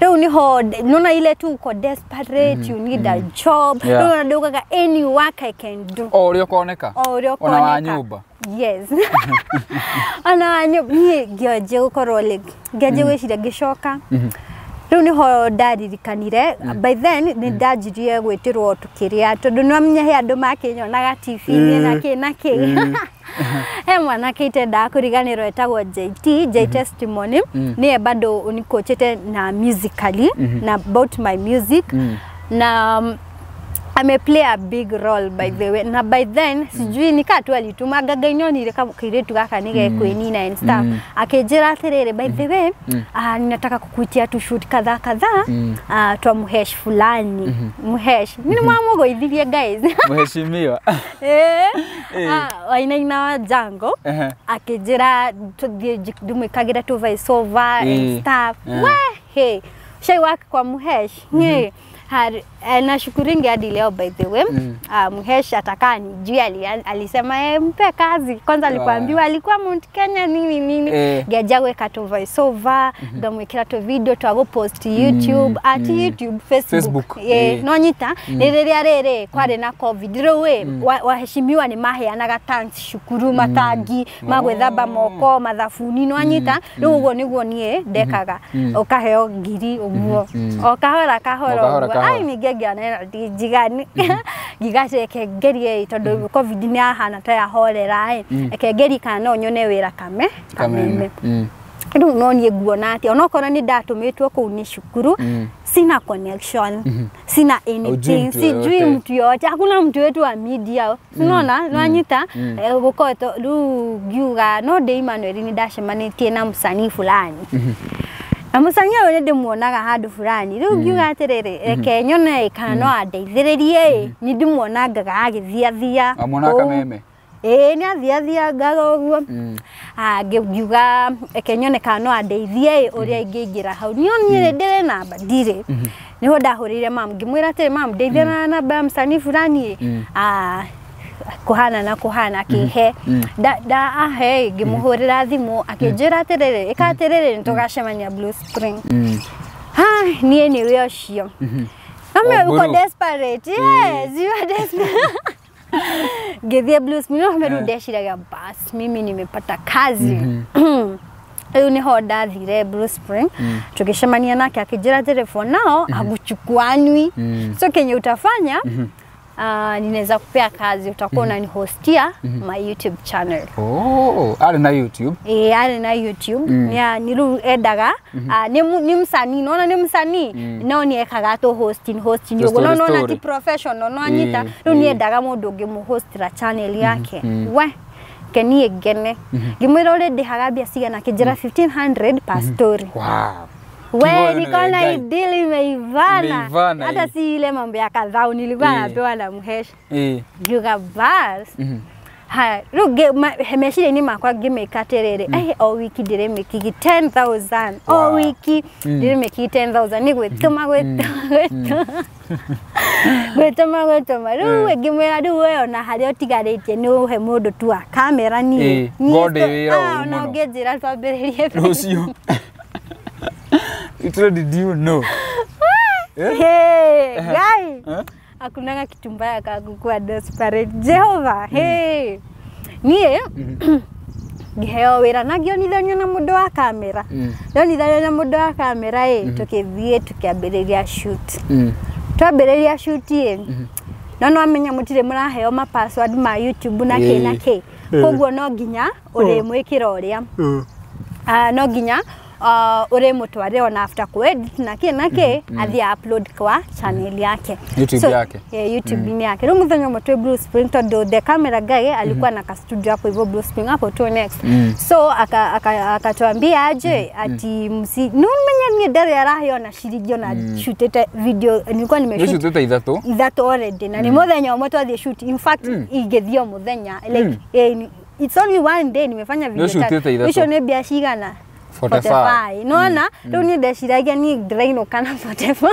Rĩu niho nona ile tu uko desperate, you need a job. Rĩu ndaugaga any work I can do. O ũrĩa ũkoneka. O ũrĩa Ona wa ũkoneka. nyũmba. Yes. Ona wa nyũmba niĩ ngĩanjia gũkorwo like ngĩanjia gwĩciria ngĩcoka. Rĩu niho ndaririkanire by then nĩ ndanjirie gwĩtĩrwo tũkĩrĩa tondũ nĩwamenya he andũ makĩnyonaga TV-inĩ na kĩ na kĩ. He mwanake itendaga kũriganĩrwo etagwo JT, J Testimony, nĩye bado unikochete na musically na about my music na ame play a big role by the way na by then sijui nikaa tu alitumaga Ngai nĩonire kairĩtu gaka nĩ gekwĩnina and stuff akĩnjĩra atĩrĩrĩ by the way ninataka kukuitia tu shoot kadhaa kadhaa twa muhesh fulani muhesh nĩ mwamũgũithirie guys. Mheshimiwa. Wainaina wa Jango akĩnjĩra tũthiĩ ndĩmwĩkagĩre tu voice over and stuff. We hey shai wake kwa Muhesh nashukuringi hadi leo by the way. Muhesh atakaa nijui alisema mpe kazi kwanza alipoambiwa alikuwa Mount Kenya nini nini ngeja gweka tu voice over ngamwikira tu video twa post YouTube at YouTube Facebook, no nyita rĩrĩa rĩrĩ kwarĩ na COVID rĩu waheshimiwa nĩ maheanaga tanks cukuru matangi ma gwĩthamba moko mathabuni no nyita rĩu ũguo nĩguo niĩ ndekaga ũkaheo ngiri ũguo o kahora kahora ũguo ai ningĩ ngĩona ndinjigani ngigaceke ngerie tondũ COVID nĩ yahana ta yahorera eke ngerie kana no nyone wĩra kameme rĩu no niĩ nguona atĩa onokorwo nĩ ndatũmĩtwo kũu nĩ cukuru sina connection sina anything sijui mtu yote hakuna mtu wetu wa media unaona nwanyita gukoto rĩu ngiuga no ndĩ Emmanuel nĩ ndacemanĩtie na msanii fulani na mũcani ũyũ nĩ ndĩmuonaga handũ fulani rĩu ngiuga atĩrĩrĩ reke nyone kana no andeithĩrĩrie nĩ ndĩmuonangaga agĩthiathia amuonaga kameme ĩĩ nĩ athiathiangaga ũguo ngiuga reke nyone kana no andeithie ũrĩa ingĩingĩra hau niĩ niĩ ndĩrĩ namba ndirĩ nĩho ndahũrĩire mam ngĩmwĩra atĩrĩ mam ndeithia na namba ya msanii fulani kuhana na kuhana akĩhe nda ahe ngĩmũhũrĩra thimũ akĩnjĩra atĩrĩrĩ ĩka atĩrĩrĩ nĩtũgacemania Blue Spring niĩ nĩwe ũcio Mama uko desperate yes you are desperate ngĩthiĩ Blue Spring no rĩu ndeciragia bas mimi nimepata kazi rĩu nĩho ndathire Blue Spring tũgĩcemania nake akĩnjĩra atĩrĩ for now haguchukuanwi so kenye utafanya ninaweza kupea kazi utakuwa unanihostia my YouTube channel. Oh, ari na YouTube? Ari na YouTube. Ya niru endaga ni msanii, naona ni msanii. No ni ekaga to hosting yogo. No no ti professional no anyita. Riu ni endaga mundu ungimuhostira channel yake. We kenie ngene. Ngimwira uri ndihaga mbia cigana akĩnjĩra 1500 per story. Wow. We nikaona hii deal imeivana. Hata si ile mambo ya kadhaa nilikuwa napewa na Muhesh. Ngiuga bas. Haya, rĩu meciria-inĩ makwa ngĩmĩka atĩrĩrĩ o wiki ndĩrĩmĩkigi 10,000 o wiki ndĩrĩmĩkigi 10,000 nĩ gwĩtũma gwĩtũma rĩu ngĩmwĩra rĩu we ona harĩa ũtigarĩtie nĩ ũhe mũndũ tu wa kamera niĩ ona ũngĩnjĩra twambĩrĩrie rũciũ. Little did you know. Hey, guy. Hakunanga kitu mbaya kama kukuwa desperate. Jehova, hey. Nie ngiheo wira na ngionithanio na mundu wa kamera. Ndonithanio na mundu wa kamera tukithie tukiambiriria shoot. Twambiriria shoot no no amenya mutire muraheo ma password ma YouTube na ki na ki. Koguo no nginya urimwikira uria. No nginya Uri mutware ona after kuedit na ki na ki athie upload kwa channel yake. YouTube so, yake. Yeah, YouTube ni yake. Riu muthenya ũmwe twĩ Blue Spring, tondu the camera guy alikuwa na ka studio hapo hivyo Blue Spring hapo tu next. So akatuambia aje ati msi numenya niĩ ndarĩ araheo na ciringi ona shootete video nilikuwa nimeshoot Nĩũcutĩte ithatũ. Ithatũ already, na nĩ mũthenya ũmwe twathiĩ shoot. In fact, ingĩthiĩ o mũthenya, like it's only one day nimefanya video Nĩũcutĩte tatu. ithatũ. Icio nĩ mbia cigana? 45. Nona rĩu niĩ ndeciragia niĩ ndĩrainũka na 45.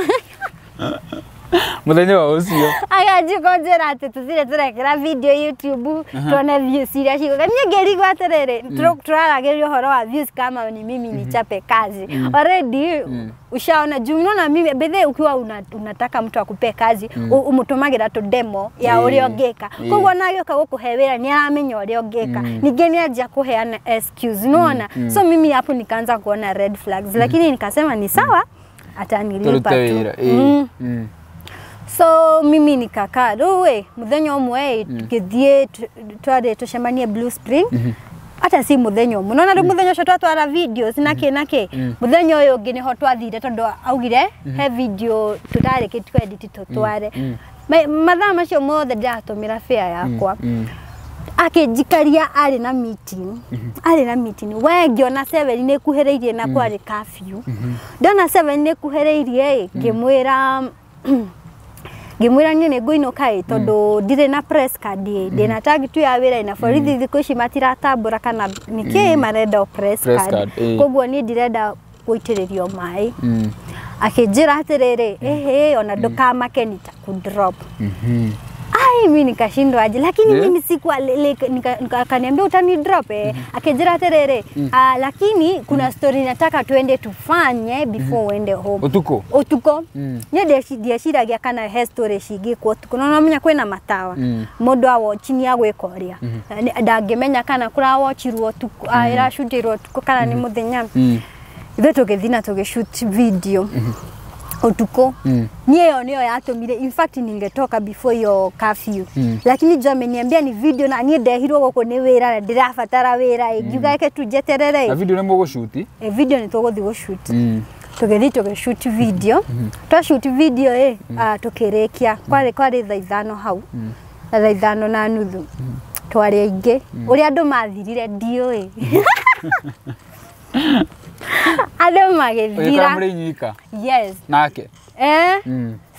Mũthenya wa ũcio. Aganji kũnjĩra atĩ tũthire tũrekĩra video YouTube tuone views iria cigũka. Niĩ ngĩrigwo atĩrĩrĩ, tũraragĩria ũhoro wa views kama ni mimi nichape kazi already. Ushaona juu unaona mimi bethe ukiwa unataka mtu akupe kazi, umutumagĩra tu demo ya ũrĩa ũngĩka. Koguo na agĩũka gũkũhe wĩra nĩ aramenya ũrĩa ũngĩka, ningĩ nĩ anjia kũheana excuse, unaona? So mimi hapo nikaanza kuona red flags, lakini nikasema ni sawa, atanilipa Tũrute tu. wĩra. Ĩĩ. So mimi nikakaa rĩu ĩ mũthenya ũmwe ĩ tũgĩthiĩ twarĩ tũcemanie Blue Spring. Hata si mũthenya ũmwe, nona rĩu mũthenya ũcio twatwara videos na kĩ na kĩ, mũthenya ũyũ ũngĩ nĩho twathire tondũ augire he video tũtarĩkĩtie kwedit tũtware. Mathaa macio mothe ndĩratũmĩra fare yakwa. Akĩnjikaria arĩ na meeting, arĩ na meeting. We ngĩona 7 nĩ kuhĩrĩirie na kwarĩ curfew. Ndona 7 nĩ kuhĩrĩirie ĩ ngĩmwĩra niĩ nĩ ngũinũka ĩ tondũ ndirĩ na press card ĩ, ndĩna tag tu ya wĩra na borithi thikũ ici matiratambũra kana nĩkĩ, marenda o press Press card. card, ĩ. Koguo niĩ ndirenda gũitĩrĩrio maĩ. Akĩnjĩra atĩrĩrĩ, ĩhĩ, ona ndũkamake, nitakudrop. Ai, mi nikashindwa aje, lakini mimi sikuwa like, akaniambia utani drop eh. Akijira atiriri, ah, lakini kuna story nataka tuende tufanye before uende home. Ũtukũ? Utuko. Niĩ ndieciragia kana he story cingĩkwo ũtukũ, no nomenya kwĩna matawa. Mũndũ awochi nĩ agwĩka ũrĩa ndangĩmenya kana kũrawochirwo ũtukũ, ĩracutirwo ũtukũ kana nĩ mũthenya. Ithuĩ tũgĩthiĩ na tũgĩshoot video utuko. Niĩ ĩyo nĩyo yatũmire, in fact ningetoka before hiyo curfew, lakini juu ameniambia ni video na niĩ ndehirwo gũkũ nĩ wĩra na ndĩrabatara wĩra ĩ, ngiuga reke tu njeterere. Na video nĩ mũgũcuti? E, video nĩ tũgũthiĩ gũshoot. Tũgĩthiĩ tũgĩshoot video. Twashoot video ĩ, tũkĩrĩkia kwarĩ thaa 5 hau, na thaa 5:30 twarĩ aingĩ. Ũrĩa andũ mathirire ndiũĩ, andũ Ũgĩkora magĩthira. mũrĩ inyika? Yes. Nake? Eh?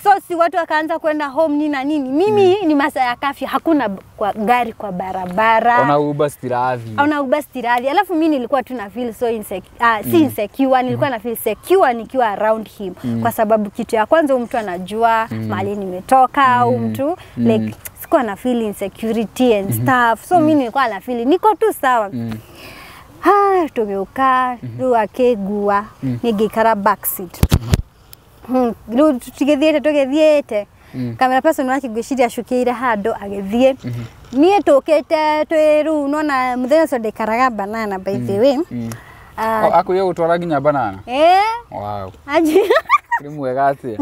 So si watu wakaanza kwenda home nini na nini. Mimi ni masaa ya curfew, hakuna kwa gari kwa barabara. Ona Uber citirathiĩ. Ona Uber citirathi. Alafu mi nilikuwa tu na feel so insecure, si insecure, nilikuwa na feel secure nikiwa around him. Kwa sababu kitu ya kwanza huyu mtu anajua mahali nimetoka, au mtu like sikuwa na feel insecurity and stuff. So mi nilikuwa na feel niko tu sawa. Ha, tũgĩũka rĩu akĩngua niĩ ngĩikara back seat. Rĩu tũgĩthiĩte camera person wake ngwĩciria acukĩire handũ agĩthiĩ. Niĩ tũkĩte twĩ rĩu nona mũthenya ũcio ndaikaraga Banana, by the way. Oh, akwĩire gũtwara nginya Banana? Eh. Wow. Anji Nĩ mwega atĩa?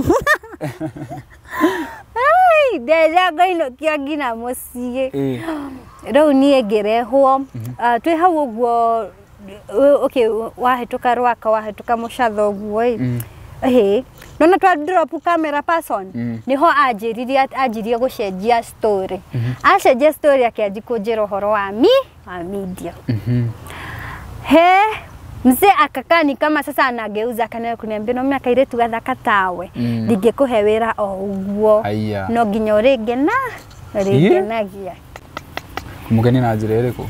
Ai, ndeja ngainũkio nginya mũciĩ. Rĩu niĩ ngĩrehwo. Twĩ hau ũguo, okay, wahĩtũka Rwaka, wahĩtũka Mũcatho ũguo ĩ, ĩhĩ nona twa drop camera person. Niho anjĩririe, anjirie gũcenjia story. Acenjia story akĩanji kũnjĩra ũhoro wa media. He mzee akakaa ni kama sasa anageuza, akanae kuniambia no kairĩtu gathaka tawe ndingĩkũhe wĩra o ũguo. Aya. No nginya ũrĩngena ũrĩngenagia. Mũgeni na njĩra ĩrĩkũ?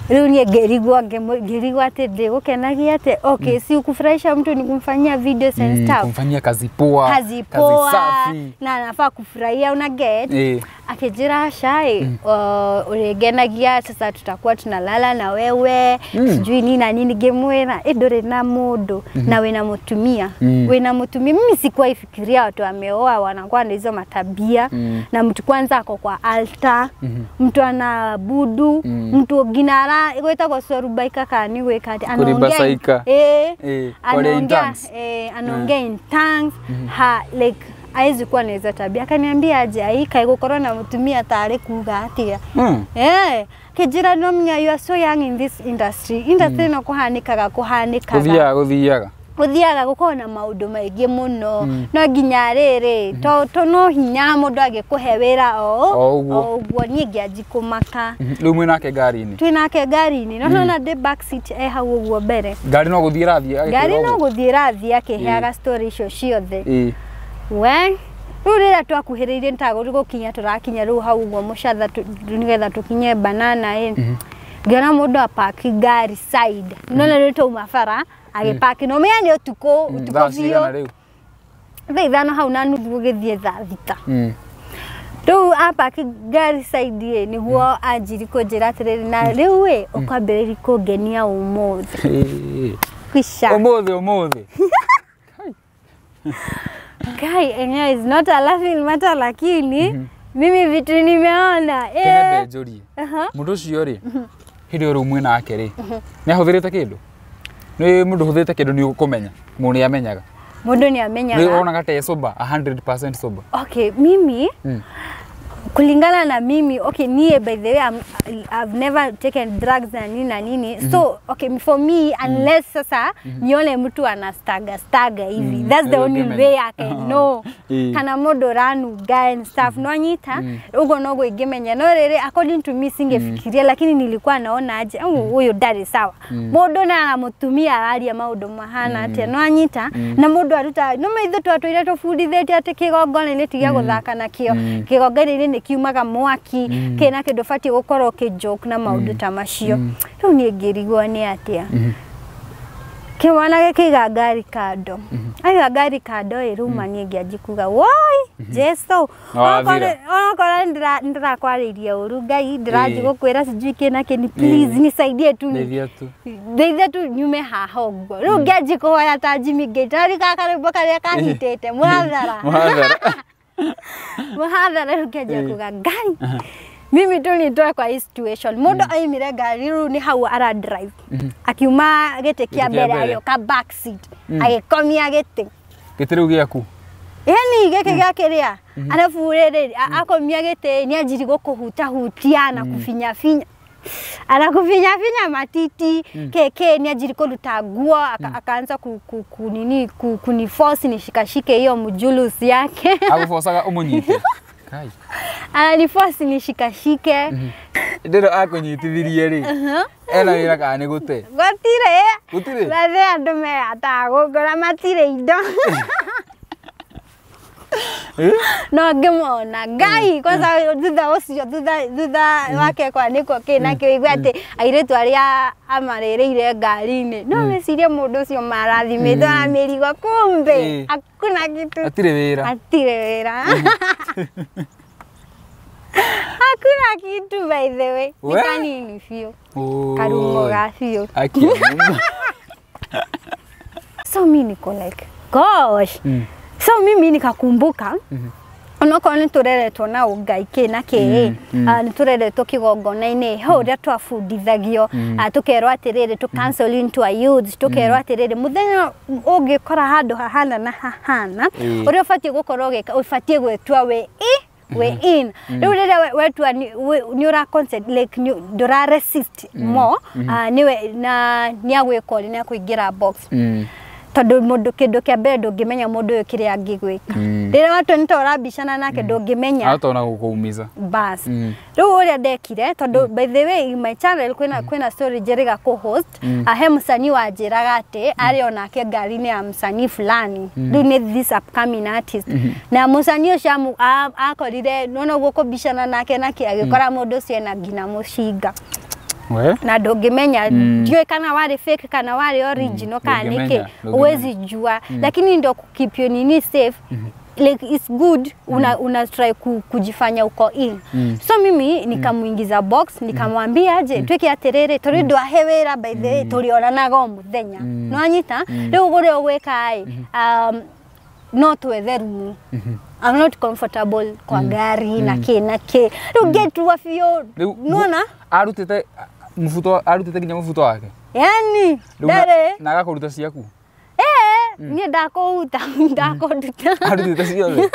Rĩu niĩ ngĩrigwo, ngĩrigwo atĩ ndĩgũkenagia atĩ okay, si kufurahisha mtu ni kumfanyia videos and stuff. Kumfanyia kazi poa. Kazi poa. Safi. Na anafaa kufurahia, una get? Eh. Akĩnjĩra cai ũrĩngenagia, sasa tutakuwa tunalala na wewe, sijui nini na nini. Ngĩmwĩra ĩ ndũrĩ na mũndũ na wĩna mũtumia. Wĩna mũtumia. Mimi sikuwa ifikiria watu wameoa wanakuwa na hizo matabia. Na mtu kwanza ako kwa altar, mtu anaabudu, mtu nginya ara gwĩtagwo corubaika kana nĩ gwĩka atĩ anaongea Kuribasaika. eh, Eh, kwaria in anaongea tongues. eh, anaongea in tongues. Ha, like Haizi kuwa na hizo tabia. Akaniambia aje aika gukorwo na mutumia tarĩ kuga atia. Kĩnjĩra no menya you are so young in this industry. Industry no kũhanĩkaga kũhanĩkaga. Gũthiaga. Gũthiaga gũkorwo na maũndũ maingĩ mũno. No nginya rĩrĩ to no hinya mũndũ agĩkũhe wĩra o ũguo niĩ ngĩanji kũmaka. Rĩu mwĩ nake ngari-inĩ? Twĩ nake ngari-inĩ. No nona ndĩ back seat e hau ũguo mbere. Ngari no gũthiĩ ĩrathiĩ agĩkwĩra Ngari no gũthiĩ ĩrathiĩ akĩheaga story icio ciothe. We rĩu rĩrĩa twakuhĩrĩirie nĩtagũrĩ gũkinya tũrakinya rĩu hau ũguo mũcatha nĩgetha tũkinye banana ĩ. Ngĩona mũndũ apaki ngari side. Nona rĩu twauma bara agĩpaki no menya nĩ ũtukũ ũtukũ biũ. Thaa 5 hau na nuthu gũgĩthiĩ thaa 6. Rĩu apaki ngari side ĩ nĩguo anjiri kũnjĩra atĩrĩrĩ na rĩu ĩ ũkwambĩrĩria kũngenia ũmũthĩ. Kwisha. Ũmũthĩ. Kai enyewe is not a laughing matter lakini mimi vitu nimeona. Kene njurie. Mundu ucio ri hindi uru mwina nake ri ni ahuthirite kindu? Ni mundu huthirite kindu ni ukumenya. Mundu ni amenyaga. Mundu ni amenyaga. Ni onaga te sober 100% sober. Okay, mimi kulingana na mimi, okay, nie by the way I've never taken drugs na nini na nini. So okay, for me unless sasa nione mtu anastaga staga hivi, that's the only way I can know. Kana mundu ranuga and stuff no nyita ugo nogo ingimenya no rere according to me singefikiria, lakini nilikuwa naona aje huyu ndari sawa. Mundu na anamutumia araria maundu mahana atia no anyita na mundu aruta no maitho twatwire tubundithĩtie ati kigongona-inĩ tiga guthaka nakio kigongona-inĩ nĩ kiumaga mwaki kina kindu bati gukorwo ki joke na maundu ta macio. Riu nie ngirigwo ni atia kimwana gĩkĩiga ngari kando. Aiga ngari kando ĩ rĩu ma niĩ ngĩanji kuga woi Jesu onokorwo ndĩrakwarĩirie ũru Ngai ndĩranji gũkwĩra sijui kĩ na kĩ, please nisaidie tu ndeithia tu nyume haha ũguo. Rĩu ngĩanji kũhoya ta Jimmy Gate gaka rwĩmbo karĩa kahitĩte mũhathara mũhathara. Rĩu ngĩanjia kuga Ngai mimi tu nitoe kwa hii situation. Mundu aimire ngari rĩu ni hau ara drive. Akiuma gĩtĩ kĩa mbere agĩũka back seat. Agĩkomia gĩtĩ. Gĩtĩ rĩu gĩaku? Ĩni gĩkĩ gĩa kĩrĩa. Arabu rĩrĩ akomia gĩtĩ nĩ anjiri gũkũhutahutia na kufinyafinya. Anakufinyafinya matiti keke ni anjiri kũruta nguo akaanza kunini kuniforce nishikashike hiyo mjulusi yake. Aguforcaga ũmũnyite? Kai. Ananiforce nishikashike. Ndĩro akũnyitithirie rĩ. Ena wĩra kana nĩ gũte? Gũtirĩ. Gũtirĩ? Bathe andũ meyataga gũkora matirĩ indo. No ngĩmona Ngai kwanza thutha ũcio thutha wake kwanĩkwo kĩ na kĩ ũigue atĩ airĩtu arĩa amarĩrĩire ngari-inĩ no mecirie mũndũ ũcio marathimĩtwo na mĩrigo, kumbe hakuna kitu. Hatirĩ wĩra. Hatirĩ wĩra. Hakuna kitu by the way. Ni kanini biũ. Karungo ga biũ. So mi niko like gosh. So mimi nikakumbuka onokorwo nĩ tũreretwo na ũngai kĩ na kĩ nĩ tũreretwo kĩgongona-inĩ ho ũrĩa twabundithagio tũkerwo atĩrĩrĩ tũ counsel into a youth tũkerwo atĩrĩrĩ mũthenya ũngĩkora handũ hahana na hahana ũrĩa ũbatiĩ gũkorwo ũgĩka ũbatiĩ gwĩtua wĩ we in. Rĩu rĩrĩa wetua nĩ ũra consent like ndũra resist more nĩwe na nĩ agwĩka ũrĩa nĩ akũingĩra box. Tondu mundu kindu kia mbere ndungimenya mundu uyu kiria angigwika. Rĩrĩa watua nĩ ta ũrabicana nake ndungimenya atona gũkũumiza bas. Rĩu ũrĩa ndekire tondu by the way in my channel kwĩna story njĩrĩga co-host ahe mũsanii wanjĩraga atĩ arĩ onake ngari-inĩ ya msanii fulani rĩu nĩ this upcoming artist na mũsanii ũcio akorire nona ũguo kũbicana nake nake agĩkora mũndũ ũcio ena nginya mũcinga. Na ndũngĩmenya ndiũĩ kana warĩ fake kana warĩ original kana nĩkĩ huwezi jua, lakini ndio keep your nini safe. Like it's good una try kujifanya uko in. So mimi nikamuingiza box nikamwambia aje twike atiriri turi ndwahe wira by the way turionanaga o muthenya no anyita riu uria ugwika ai no twethe rumu. I'm not comfortable kwa gari na kĩ na kĩ riu ngetua biũ nona arutite mufuto arutite nginya mufuto wake yani ndare na agakũruta ciaku. Niĩ ndakũhuta, ndakũnduta. Arutĩte ciothe.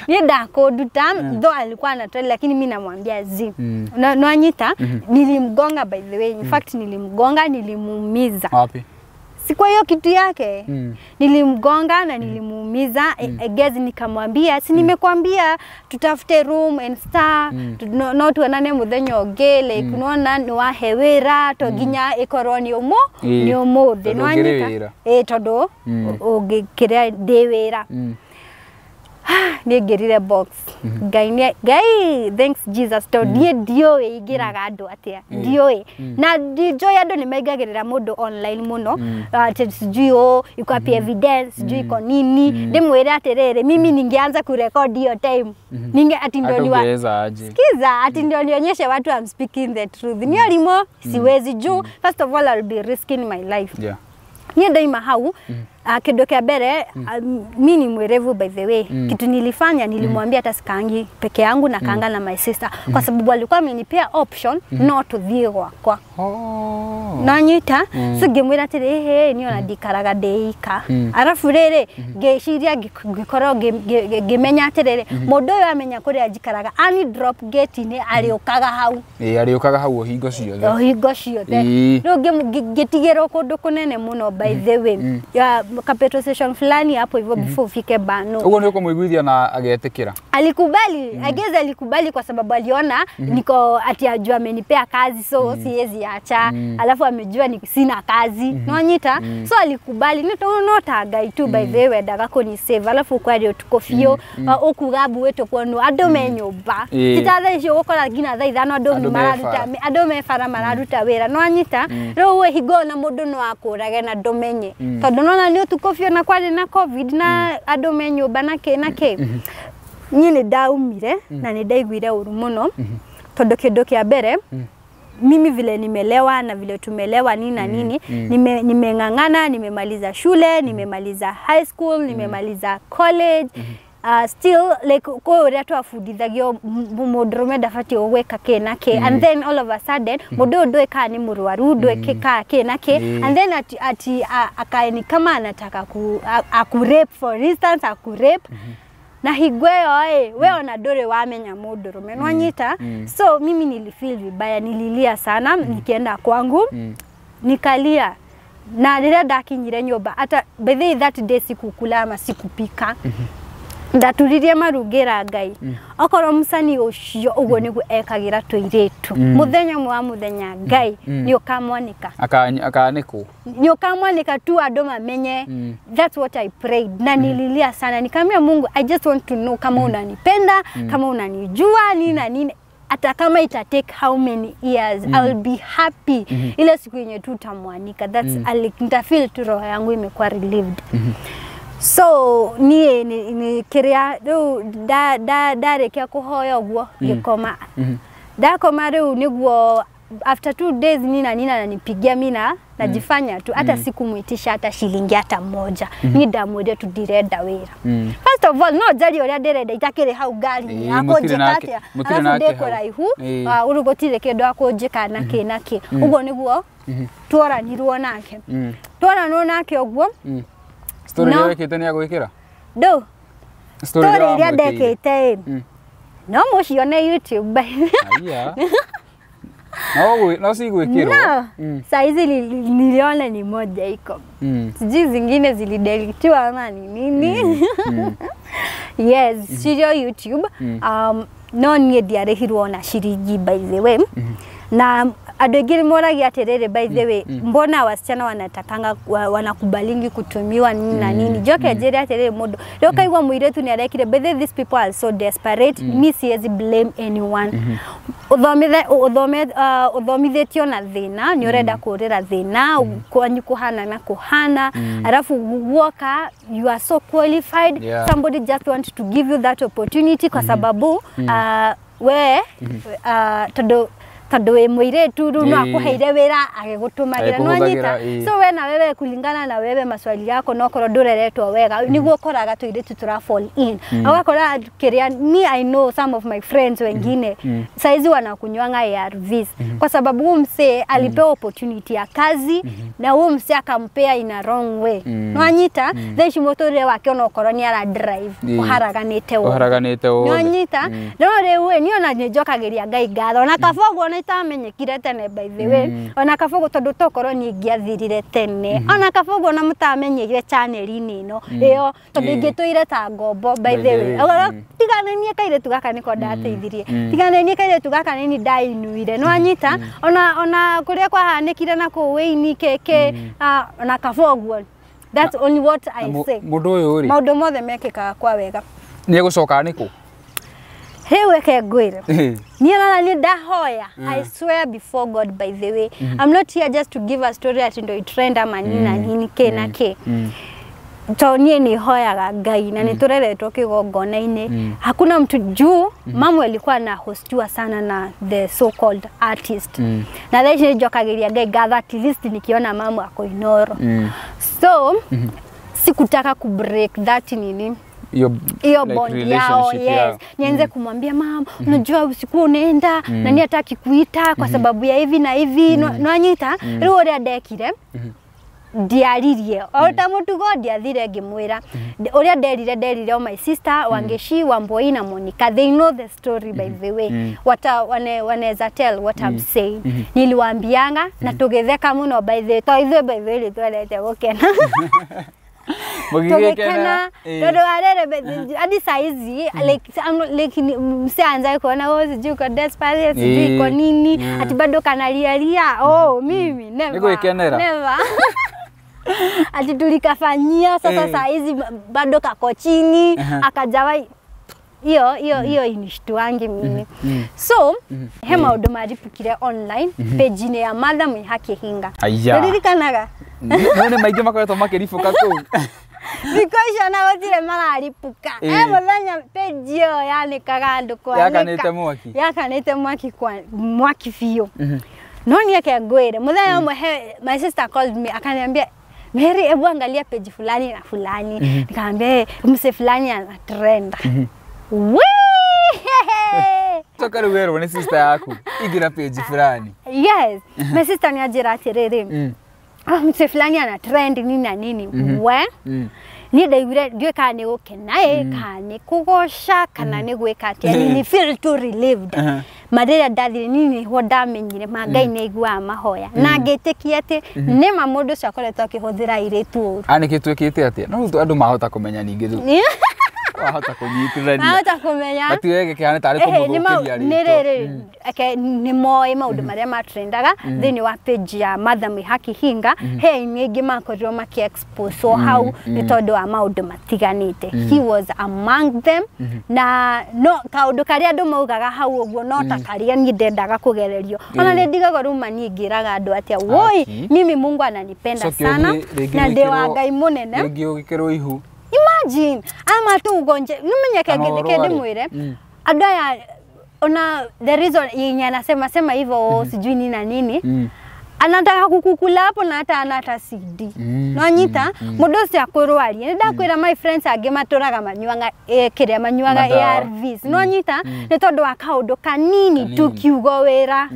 Niĩ ndakũnduta. Though alikuwa anatoa, lakini mi namwambia zi. No anyita nilimgonga, by the way. In fact, nilimgonga, nilimuumiza. Wapi? Si kwa hiyo kitu yake. Nilimgonga na nilimuumiza. Mm. Nikamwambia, si nimekwambia tutafute room and star, no tuonane muthenya ũngĩ, like nona nĩ wahe wĩra, to nginya ĩkorwo nĩ ũmũ nĩ ũmũthĩ. Tondũ Nĩwanyita? ũngĩrĩ wĩra. Ĩ, tondũ ũngĩkĩrĩa ndĩ wĩra. Nĩ ngĩrire box. Ngai Ngai, thanks Jesus, tondũ niĩ ndiũĩ ingĩraga andũ atĩa, ndiũĩ na ndinjũĩ andũ nĩ maingagĩrĩra mũndũ online mũno, ati sijui o iko wapi evidence, sijui iko nini. Ndĩmwĩre atĩrĩrĩ, mimi ningeanza kurekodi hiyo time, ninge ati ndio Hata niwa ungeweza aje? Sikiza, ati ndio nionyeshe watu I'm speaking the truth, ni olimo siwezi, juu first of all I'll be risking my life. Niĩ ndaima hau, kĩndũ kĩa mbere, mi ni mwerevu, by the way. Kitu nilifanya, nilimwambia hata sikaangi peke yangu, na kaanga na my sister, kwa sababu alikuwa amenipea option no tuthiĩ gwakwa. Nanyita. So ngĩmwĩra atĩrĩ, ĩhĩ, niĩ ona ndikaraga ndĩika. Arabu rĩrĩ, ngĩciria, ngĩkorwo ngĩmenya atĩrĩrĩ, mũndũ ũyũ amenya kũrĩa njikaraga, ani drop gate-inĩ, arĩũkaga hau. Ĩ, arĩũkaga hau o hingo ciothe. O hingo ciothe. Rĩu ngĩtigĩrwo kũndũ kũnene mũno, by the way, ya ka petrol station fulani hapo hivyo before ufike Bano. Ũguo nĩ ũkũmũiguithia na agetĩkĩra? Alikubali. I guess alikubali kwa sababu aliona niko ati ajua amenipea kazi, so siwezi acha. Alafu amejua ni sina kazi, nonyita. So alikubali, nĩ no ta Ngai tu, by the way, wendaga kũni save. Alafu kwari ũtukũ biũ, ũkuga mbu wĩtũkwo andũ me nyũmba. Ti ta thaa icio ũgũkora nginya thaa 5 andũ Andũ me mararuta bara. Andũ me bara mararuta wĩra, nĩwanyita? Rĩu we hingo na mũndũ no akũrage na ndũmenye, tondũ nona nĩ ũtukũ biũ na kwarĩ na COVID na andũ me nyũmba na kĩ na kĩ. Niĩ nĩ ndaumire na nĩ ndaiguire ũru mũno, tondũ kĩndũ kĩa mbere, mimi vile nimelewa na vile tumelewa nini na nini, nimeng'ang'ana, nimemaliza shule, nimemaliza high school, nimemaliza college, still like kwĩ ũrĩa twabundithagio mũndũrũme ndabatiĩ gwĩka kĩ na kĩ, and then all of a sudden mũndũ ũyũ ndũĩ kana nĩ mũrwaru, ndũĩ kana kĩ na kĩ, and then ati akae ni kama anataka akurape, for instance, akurape na hingo ĩyo ĩ we ona ndũrĩ wamenya mũndũrũme, nwanyita? So mimi nilifeel vibaya, nililia sana. Nikienda kwangu nikalia, na rĩrĩa ndakinyire nyũmba, hata by the way, that day sikukula ama sikupika. Ndaturirie maru ngĩra Ngai, okorwo mũcani ũcio ũguo nĩguo ekagĩra tũirĩtu, mũthenya ũmwe wa mũthenya, Ngai, nĩ ũkamwanĩka. Akanĩkwo. Nĩ ũkamwanĩka tu, andũ mamenye. That's what I prayed, na nililia sana. Nikamwambia Mungu, I just want to know kama unanipenda, kama unanijua, nini na nini. Hata kama ita take how many years, I will be happy ile siku yenye tu utamwanika. That's mm. Nitafeel tu roho yangu imekuwa relieved. So niĩ nĩ kĩrĩa rĩu ndarĩkia kũhoya ũguo, ngĩkoma. Ndakoma rĩu nĩguo after 2 days nina nina ananipigia, mina najifanya tu hata sikumwitisha hata shilingi hata moja. Ni ndamwĩrire tu ndirenda wĩra. First of all, no njarie ũrĩa ndĩrenda itakĩrĩ hau ngari-inĩ. Ĩĩ, mũtirĩ akũnjĩka nake- atĩa? mũtirĩ Arabu nake ndĩ hau. kũraihu, Ĩĩ. ũrũ gũtirĩ kĩndũ akũnjĩka na kĩ na kĩ. Ũguo nĩguo tworanirwo nake. Tworanirwo nake ũguo. Story No. ĩrĩa wĩkĩte nĩ agwĩkĩra? Ndũ Story story ĩrĩa iria wamwĩkĩire. ndekĩte ĩ, no mũcione YouTube. Aya. No cigwĩkĩrwo. No, saa hizi niliona ni moja iko, sijui zingine zilideletiwa ama ni nini. Yes, cirio YouTube. No niĩ ndiarĩhirwo ona ciringi, by the way. Na andũ aingĩ nĩmoragia atĩrĩrĩ, by the way, mbona wasichana wanatakanga wanakubalingi kutumiwa nini na nini? Njoke njĩre atĩrĩrĩ, mũndũ rĩu kaigua mũirĩtu nĩ arekire. By the way, these people are so desperate. Mi siwezi blame anyone. Ũthomithie ũthome ũthomithĩtio na thĩna, nĩ ũrenda kũrĩra thĩna kwanyu kũhana na kũhana, alafu guoka you are so qualified. Somebody just want to give you that opportunity kwa sababu we tondũ Tondu wi muiritu riu no akuheire wira agigutumagira no anyita. So we na wewe kulingana na wewe maswali yako no korwo ndureretwo wega niguo koraga tuiritu tura fall in. Agakora kiria me I know some of my friends wengine saizi wanakunywanga ARVs kwa sababu huyu msee alipewa opportunity ya kazi na huyu msee akampea in a wrong way. No anyita then shimotorire wake ona okorwo ni ara drive uharaganite wo no anyita no riu ni ona njokagiria Ngai ngatho na kabogo na itamenyekire tene by the way ona kabogo tondu tokorwo ni ngiathirire tene ona kabogo na mutamenyekire channel-inĩ ĩno ĩyo tondu ingĩtũire ta ngombo by the way tiganenie kairĩtu gaka nĩko ndateithirie tiganenie kairĩtu gaka nĩ ndainuire no anyita ona kũrĩa kwahanĩkire na kũu wĩini keke ona kabogo. That's only what I say. Mũndũ ũyũ rĩ maũndũ mothe mekĩkaga kwa wega. Nĩ egũcoka nĩkũ? Rĩu reke ngwĩre niĩ ona niĩ ndahoya. I swear before God by the way I'm not here just to give a story ati ndo itrend ama nini na nini ke na ke. To niĩ nĩ hoyaga Ngai na nĩ tũreretwo kĩgongona-inĩ. Hakuna mtu juu mamu alikuwa na hostiwa sana na the so called artist. Na thaa ici nĩ njokagĩria Ngai ngatho at least nikiona mamu ako Inoro. So sikutaka ku break that nini hiyo like bond yao, yes. Nianze kumwambia mama, unajua usiku unaenda na ni hataki kuita kwa sababu ya hivi na hivi no anyita riu uria ndekire ndiaririe o ta mutugo ndiathire ngimwira uria nderire o my sister Wangeshi, Wamboi na Monica, they know the story by the way. Wata wanaweza tell what I'm saying. Niliwaambianga na tugitheka muno by the to ithuĩ by the way twendete gukena tugikena tondu arere hadi saizi like like msianza kuona wewe sijui uko desperate sijui iko nini ati bado kanalialia. Oh mimi never never ati tulikafanyia sasa saizi bado kako chini akajawai hiyo hiyo hiyo inishtuangi mimi. So he maundu maripukire online page-inĩ ya Martha Mwihaki Hinga. Ndirikanaga no nĩ maingĩ makoretwo makĩribũka kũu thikũ icio na gũtirĩ mararipũka. Mũthenya page ĩyo yanĩkaga andũ kwanĩka yakanĩte mwaki yakanĩte mwaki kwa mwaki biũ. No niĩ ngwĩre mũthenya ũmwe my sister called me akaniambia Mary, hebu angalia page fulani na fulani. Nikamwambia mse fulani ana trend. Toka rĩu werwo nĩ sister yaku ingĩra page fulani. Yes, my sister ni anjĩra atĩrĩrĩ mse fulani ana trend nini na nini. We niĩ ndaiguire ndiũĩ kana nĩ gũkena ĩ kana nĩ kũgoca kana nĩ gwĩka atĩa, ni feel too relieved. Ma rĩrĩa ndathire niĩ nĩho ndamenyire ma Ngai nĩ aiguaga mahoya na ngĩtĩkia atĩ nĩma mũndũ ũcio akoretwo akĩhũthĩra airĩtu ũru. Nĩkĩ twĩkĩte atĩa? No rĩu andũ mahota kũmenya ningĩ rĩu wahota kũnyitithania mahota kũmenya matiwege kĩhane tarĩ kũmũthũkĩria rĩtwa nĩ rĩrĩ eke nĩ moĩ maũndũ marĩa matrendaga thĩinĩ wa page ya Martha Mwihaki Hinga. He aini aingĩ makorirwo makĩ-expose hau nĩ tondũ wa maũndũ matiganĩte. He was among them na no kaũndũ karĩa andũ maugaga hau ũguo no ta karĩa niĩ ndendaga kũgererio. Ona nĩ ndigagwo rĩu ma niĩ ngĩraga andũ atĩa woi mimi Mungu ananipenda sana na ndĩ wa Ngai mũnene. Rĩngĩ ũgĩkĩrwo ihu. Imagine ama tu ugonje numenyeke ngende mwire andũ aya ona the reason yenye anasema sema hivyo sijui nini na nini anataka kukukula hapo na hata anata CD no nyita mundu ũcio akũrwarie. Nĩ ndakwĩra my friends angĩ matũraga manyuaga kĩrĩa manyuaga ARVs no nyita nĩ tondũ wa kaũndũ kanini tu kiugo wĩra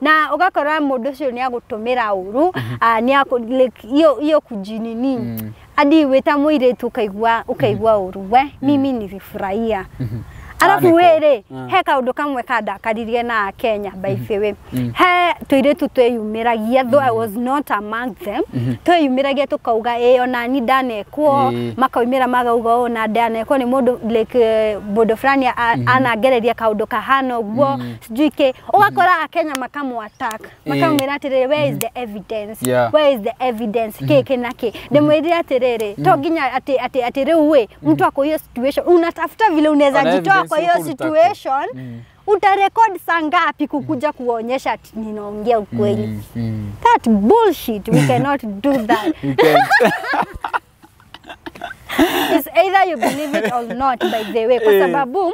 na ũgakora mũndũ ũcio nĩ agũtũmĩra ũru nĩ like hiyo kujinini hadi wĩta mũirĩtu ũkaigua ũru we mimi nilifurahia. Arafu wĩrĩ he kaũndũ kamwe kandakaririe na Kenya by the way he tũirĩtu twĩyumĩragia though I was not among them twĩyumĩragia tũkauga ĩ ona ni ndanekwo makaumĩra magauga ona ndanekwo nĩ mũndũ like mũndũ fulani anangereria kaũndũ kahana ũguo sijui kĩ. Ũgakora Akenya makamu attack makamwĩra atĩrĩrĩ where is the evidence where is the evidence kĩ kĩ na kĩ. Ndĩmwĩrire atĩrĩrĩ to nginya atĩ atĩ rĩu we mtu ako hiyo situation unatafuta vile unaweza jitoa kwa hiyo situation utarekod saa ngapi kukuja kuonyesha ati ninaongea ukweli? That bullshit, we cannot do that. You can't. It's either you believe it or not, by the way, kwa sababu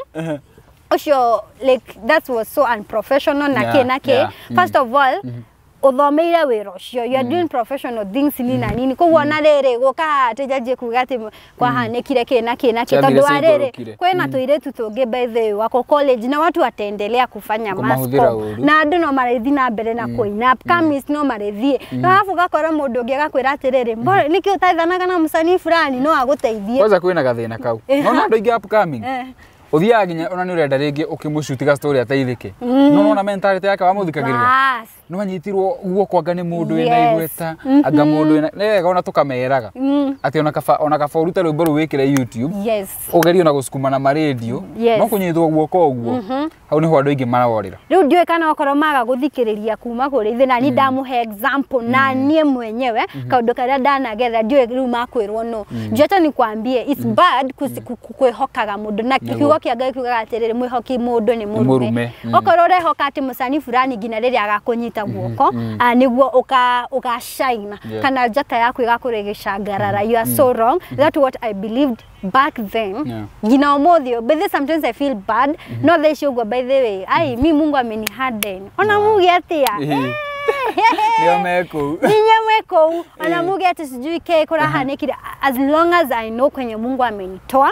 Ũcio, like, that was so unprofessional na kĩ na kĩ. First of all, uthomeire wĩra ũcio, you are doing professional things, nini na nini. Koguo ona rĩrĩ gũka haha atĩ njanjie kuga atĩ kwahanĩkire kĩ na kĩ na kĩ, Ciathire tondũ wa rĩrĩ ciikũrũkire. Kwĩna tũirĩtu tũngĩ, by the way, wako college na watu wataendelea kufanya mass Kũmahũthĩra com. ũru. Na andũ no marĩthiĩ na mbere na kũina, upcomings no marĩthiĩ no arabu ũgakora mũndũ ũngĩ agakwĩra atĩrĩrĩ, mbona nĩkĩ ũtathanaga na msanii fulani no agũteithie? Kwanza kwĩna gathĩna kau nona andũ aingĩ upcoming ũthiaga nginya ona nĩ ũrenda rĩngĩ ũkĩmũcutiga story ateithĩke, no nona mentality yake wamũthikagĩrĩria Bas. no anyitirwo guoko anga nĩ mũndũ wĩna igweta, anga mũndũ wĩna nĩ wega ona tũkameraga atĩ ona kaba ũrute rwĩmbo rũu wĩkĩre YouTube, ũgerie ona gũcukuma na marendio, no kũnyitwo guoko ũguo hau nĩho andũ aingĩ marorĩra. Rĩu ndiũĩ kana okorwo maga gũthikĩrĩria kuma kũrĩ ithuĩ, na niĩ ndamũhe example na niĩ mwenyewe kaũndũ karĩa ndanagerera, ndiũĩ rĩu makwĩrwo no njũ. Acha nikwambie, it's bad kwĩhokaga mũndũ na kiugo kĩa Ngai kiugaga atĩrĩrĩ, mwĩhoki mũndũ nĩ mũrume. Mũrume. Okorwo ũrehoka atĩ mũcani fulani nginya rĩrĩa agakũnyita guoko nĩguo ũka shine kana njata yaku ĩgakorwo ĩgĩcangarara, you are so wrong. That's what I believed back then. Nginya ũmũthĩ ũyũ, but then sometimes I feel bad, no thaa ici ũguo, by the way, ai, mi Mungu ameni harden, ona muge atĩa. Nĩo me kũu. Ninye mwe kũu, ona muge ati sijui ke kũrahanĩkire, as long as I know kwenye Mungu amenitoa,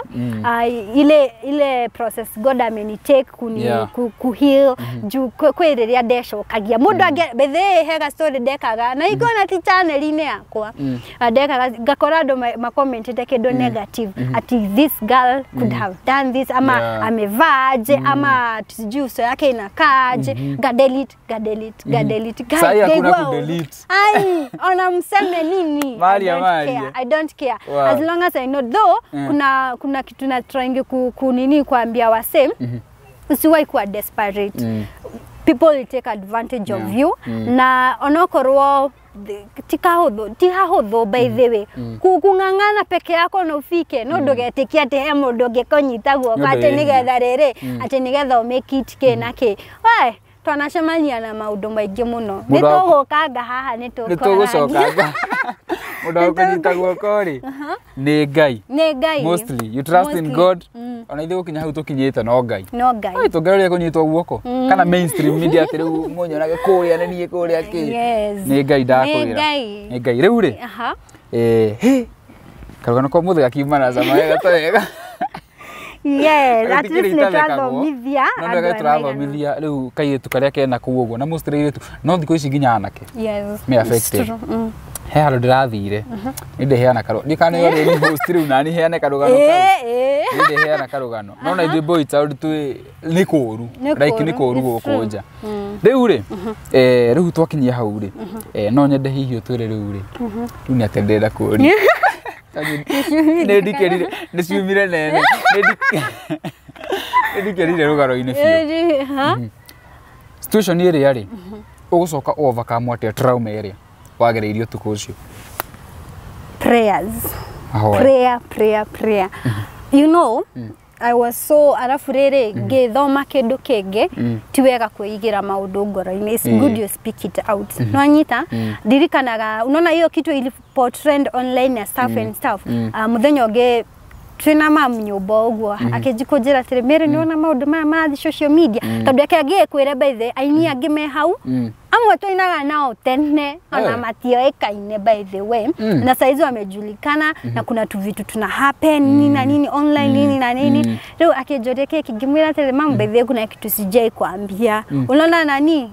ile process God amenitake kuni ku heal juu kwĩ rĩrĩa ndecokagia mũndũ angĩ. By the way, hega story ndekaga na ingona ti channel-inĩ yakwa. Ndekaga ngakora andũ makomentete kĩndũ negative ati this girl could have done this ama amevaa aje ama sijui uso yake inakaa aje, nga delete, nga delete, nga delete. Sahi hakuna Ngaigua kudelete. Ai, ona mseme nini. Maria, I don't Maria. care. I don't care. Wow. As long as I know though, kuna kitu na trying ku nini kuambia wase, usiwahi kuwa desperate. People will take advantage of you na onokorwo ti hahũthũ, by the way, kung'ang'ana peke yako na ufike, no ndũgetĩkie atĩ he mũndũ ũngĩkũnyita guoko Nĩ ũndũ atĩ wĩ nĩgetha rĩrĩ atĩ nĩgetha ũ make it kĩ na kĩ. We twanacemania na maũndũ maingĩ mũno. Nĩ Mũndũ wa- tũgũkanga haha, nĩ nĩ tũgũcoka. Mũndũ wa kũnyita guoko rĩ nĩ Ngai. Nĩ Ngai. Mostly you trust in Mostly. God. Ona ithuĩ gũkinya hau tũkinyĩte no Ngai. No Ngai. Ai, tũngĩroria kũnyitwo guoko kana mainstream media atĩ rĩu mũnyonage kũrĩa nĩ niĩ kũrĩa kĩ, nĩ Ngai ndakwĩra. Nĩ Ngai. Nĩ Ngai rĩu rĩ. Eh, karũgano ka ũmũthĩ gakiuma na cama wega ta wega. Yes, at least nĩ Itathekagwo. twathomithia No nĩ wega andũ aya maigana. tũrathomithia rĩu kairĩtu karĩa kena kũu ũguo, na mostly airĩtu, no thikũ ici nginya anake me It's affected. true. He handũ ndĩrathire nĩ ndĩheana karũgano, ndiũ kana nĩ ũrĩ host rĩu nani heane karũgano kau. Ĩĩ, ĩĩ. Nĩ ndĩheana karũgano, no na ithuĩ boy child twĩ nĩ kũũru. Nĩ Like nĩ kũũru, kũũru it's gũkũ true. nja rĩu rĩ. Rĩu twakinyia hau rĩ, no nyende hihi ũtwĩre rĩu rĩ, rĩu nĩ atĩa ndĩrenda kũũria. Nĩ ndikĩrire, nĩ ciumire nene, nĩ ndikĩrire rũgano-inĩ biũ. Ĩĩ, ha? Situation ĩrĩa rĩ, ũgũcoka overcome atĩa trauma ĩrĩa wagereirie ũtukũ ũcio? Prayers. Mahoya. Prayer, prayer, prayer. You know, I was so, arabu rĩrĩ ngĩthoma kĩndũ kĩngĩ, ti wega kwĩigĩra maũndũ ngoro-inĩ. It's good you speak it out. Nwanyita ndirikanaga, unaona hiyo kitu ilipo trend online na stuff and stuff. Mũthenya ũngĩ twĩna mam nyũmba ũguo akĩnjikũnjĩra atĩrĩ, Mary, nĩwona maũndũ maya marathiĩ social media, tondũ eke angĩkwĩre, by the way, aini angĩ me hau amwe twainaga nao tene ona matioĩkaine, by the way, na saizi wamejulikana na kuna tu vitu tuna happen nini na nini online, nini na nini. Rĩu akĩnjũria kĩki, ngĩmwĩra atĩrĩ, mam, by the way, kuna kitu sijai kuambia. Unaona nani,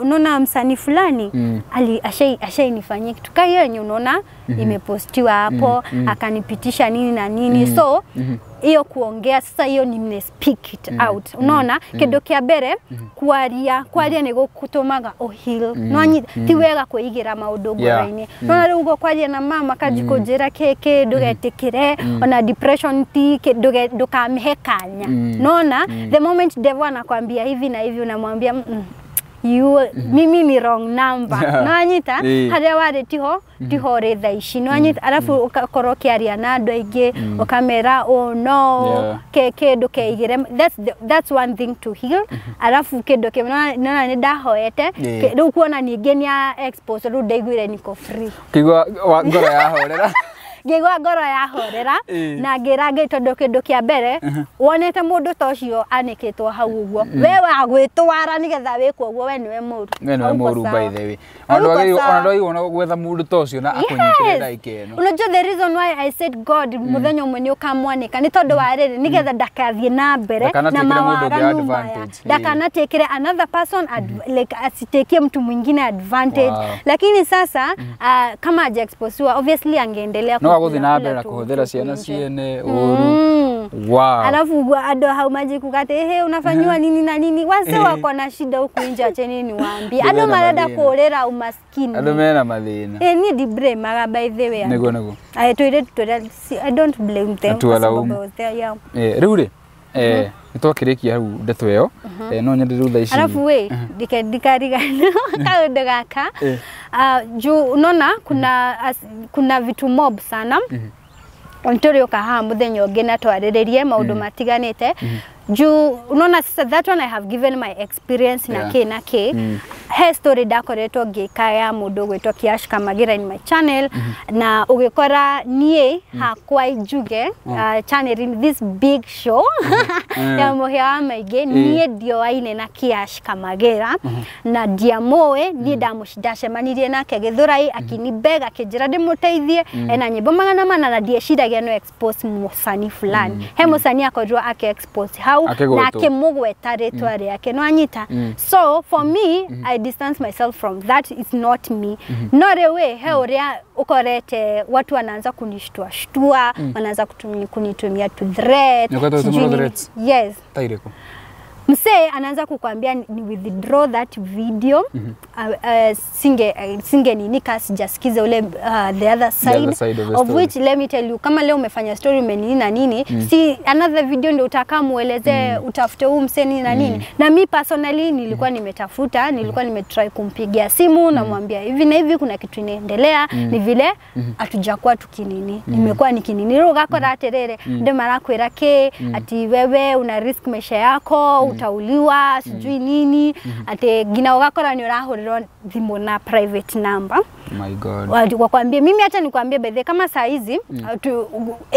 unaona msanii fulani ali ashainifanyia kitu kaa hiyo yenye unaona imepostiwa hapo, akanipitisha nini na nini. So hiyo kuongea sasa, hiyo ni speak it out. Unaona kindu kia mbere, kwaria nĩ gũtũmaga ũheal. No ti wega kwĩigĩra maũndũ ngoro-inĩ. Nona rĩu ũguo kwaria na mama kanji kũnjĩra kĩkĩ, ndũgetĩkĩre ona depression ti ndũkamĩhe kanya. Nona the moment devil anakwambia hivi na hivi, unamwambia you, mimi ni wrong number. Nonyita harĩa warĩ tiho ũrĩ thaa ici, nonyita? Arabu ũgakorwo ũkĩaria na andũ aingĩ, ũkamera oh no, kĩndũ keigĩre. That's one thing to heal. Arabu kĩndũ kĩmwe nona nĩ ndahoete. Rĩu kuona ningĩ nĩ expose, rĩu ndaiguire niko free. Kĩigua ngoro yahorera. Ngĩigua ngoro yahorera na ngĩra Ngai tondũ kĩndũ kĩa mbere wonete mũndũ ta ũcio anĩkĩtwo hau ũguo, we wa gwĩtwara nĩgetha wĩkwo ũguo, we nĩwe mũru. We nĩwe Hauko mũru sawa. by the way. Hauko sawa. Ona ndwagĩrĩirwo na gwetha mũndũ ta ũcio na akũnyitĩre ndagĩka ĩno. Unajua the reason why I said God mũthenya ũmwe nĩ ũkamwanĩka nĩ tondũ wa rĩrĩ, nĩgetha ndakathiĩ na mbere na Ndakanatekere mũndũ ũngĩ mawaganu maya, advantage. ndakanatekere another person like asitekie mtu mwingine advantage. Lakini sasa kama hajaexposiwa, obviously angeendelea No agũthiĩ na kukula mbere na tu kũhũthĩra huku ciana nje. ciene ũru. Wow. Alafu andũ hau majikuga atĩ ehe unafanyiwa nini na nini, wase wako na shida huku nje, acheni niwaambie, Andũ andũ mena marenda mathĩna. kũũrĩra umaskini. Andũ mena mathĩna. Niĩ ndiblamaga by the way. Nĩguo nĩguo. Aya tũirĩtu tũrĩa I don't blame them kwa Hatuwalaumu. sababu I was there, yeah. Rĩu rĩ, nĩ twakĩrĩkia hau ndeto ĩyo. No nyende rĩu thaa ici. Alafu we ndikariganĩrwo kaũndũ gaka. Juu unaona kuna vitu mob sana tũrĩũka haha mũthenya ũngĩ na twarĩrĩrie maũndũ matiganĩte, juu unaona sasa that one I have given my experience na kĩ na kĩ. He story ndakoretwo ngĩka ya mũndũ ũgwĩtwo Kiash Kamagira in my channel, na ũgĩkora niĩ hakwa njuge channel in this big show ya Mũhĩa wa Maingĩ, niĩ ndioaine na Kiash Kamagira na ndiamũĩ. Niĩ ndacemanirie nake Gĩthũrai, akinibeg akĩnjĩra ndĩmũteithie, ena nyĩmbo 400, na ndieciragia no expose mũcani fulani. He mũcani akorirwo ake expose hau na Akĩgwetwo. akĩmũgweta rĩtwa rĩake, no anyita. So for me, I distance myself from that, it's not me. No rĩu ĩ, he ũrĩa ũkorete watu wanaanza kunishtua shtua, wanaanza kunitumia to threat, Nĩ ũkoretwo sijui ũgĩtũmĩrwo nini. threats? Yes. Ta irĩkũ? Msee anaanza kukwambia ni withdraw that video, singe nini ka sijasikiza ule the other side, other side of the of story. which let me tell you, kama leo umefanya story umenini na nini, si another video ndio utakaa mueleze, utafute huu msee nini na nini. Na mi personally nilikuwa nimetafuta, nilikuwa nimetry kumpigia simu, namwambia hivi na hivi, kuna kitu inaendelea, ni vile hatujakuwa tukinini, nimekuwa nikinini. Rĩu ũgakora atĩrĩrĩ, andũ marakwĩra kĩ ati wewe una risk maisha yako, utauliwa, sijui nini, ati nginya ũgakora nĩ ũrahũrĩrwo thimũ na private number. My God. Wakwambie mimi, hata nikwambie bedhe, kama saa hizi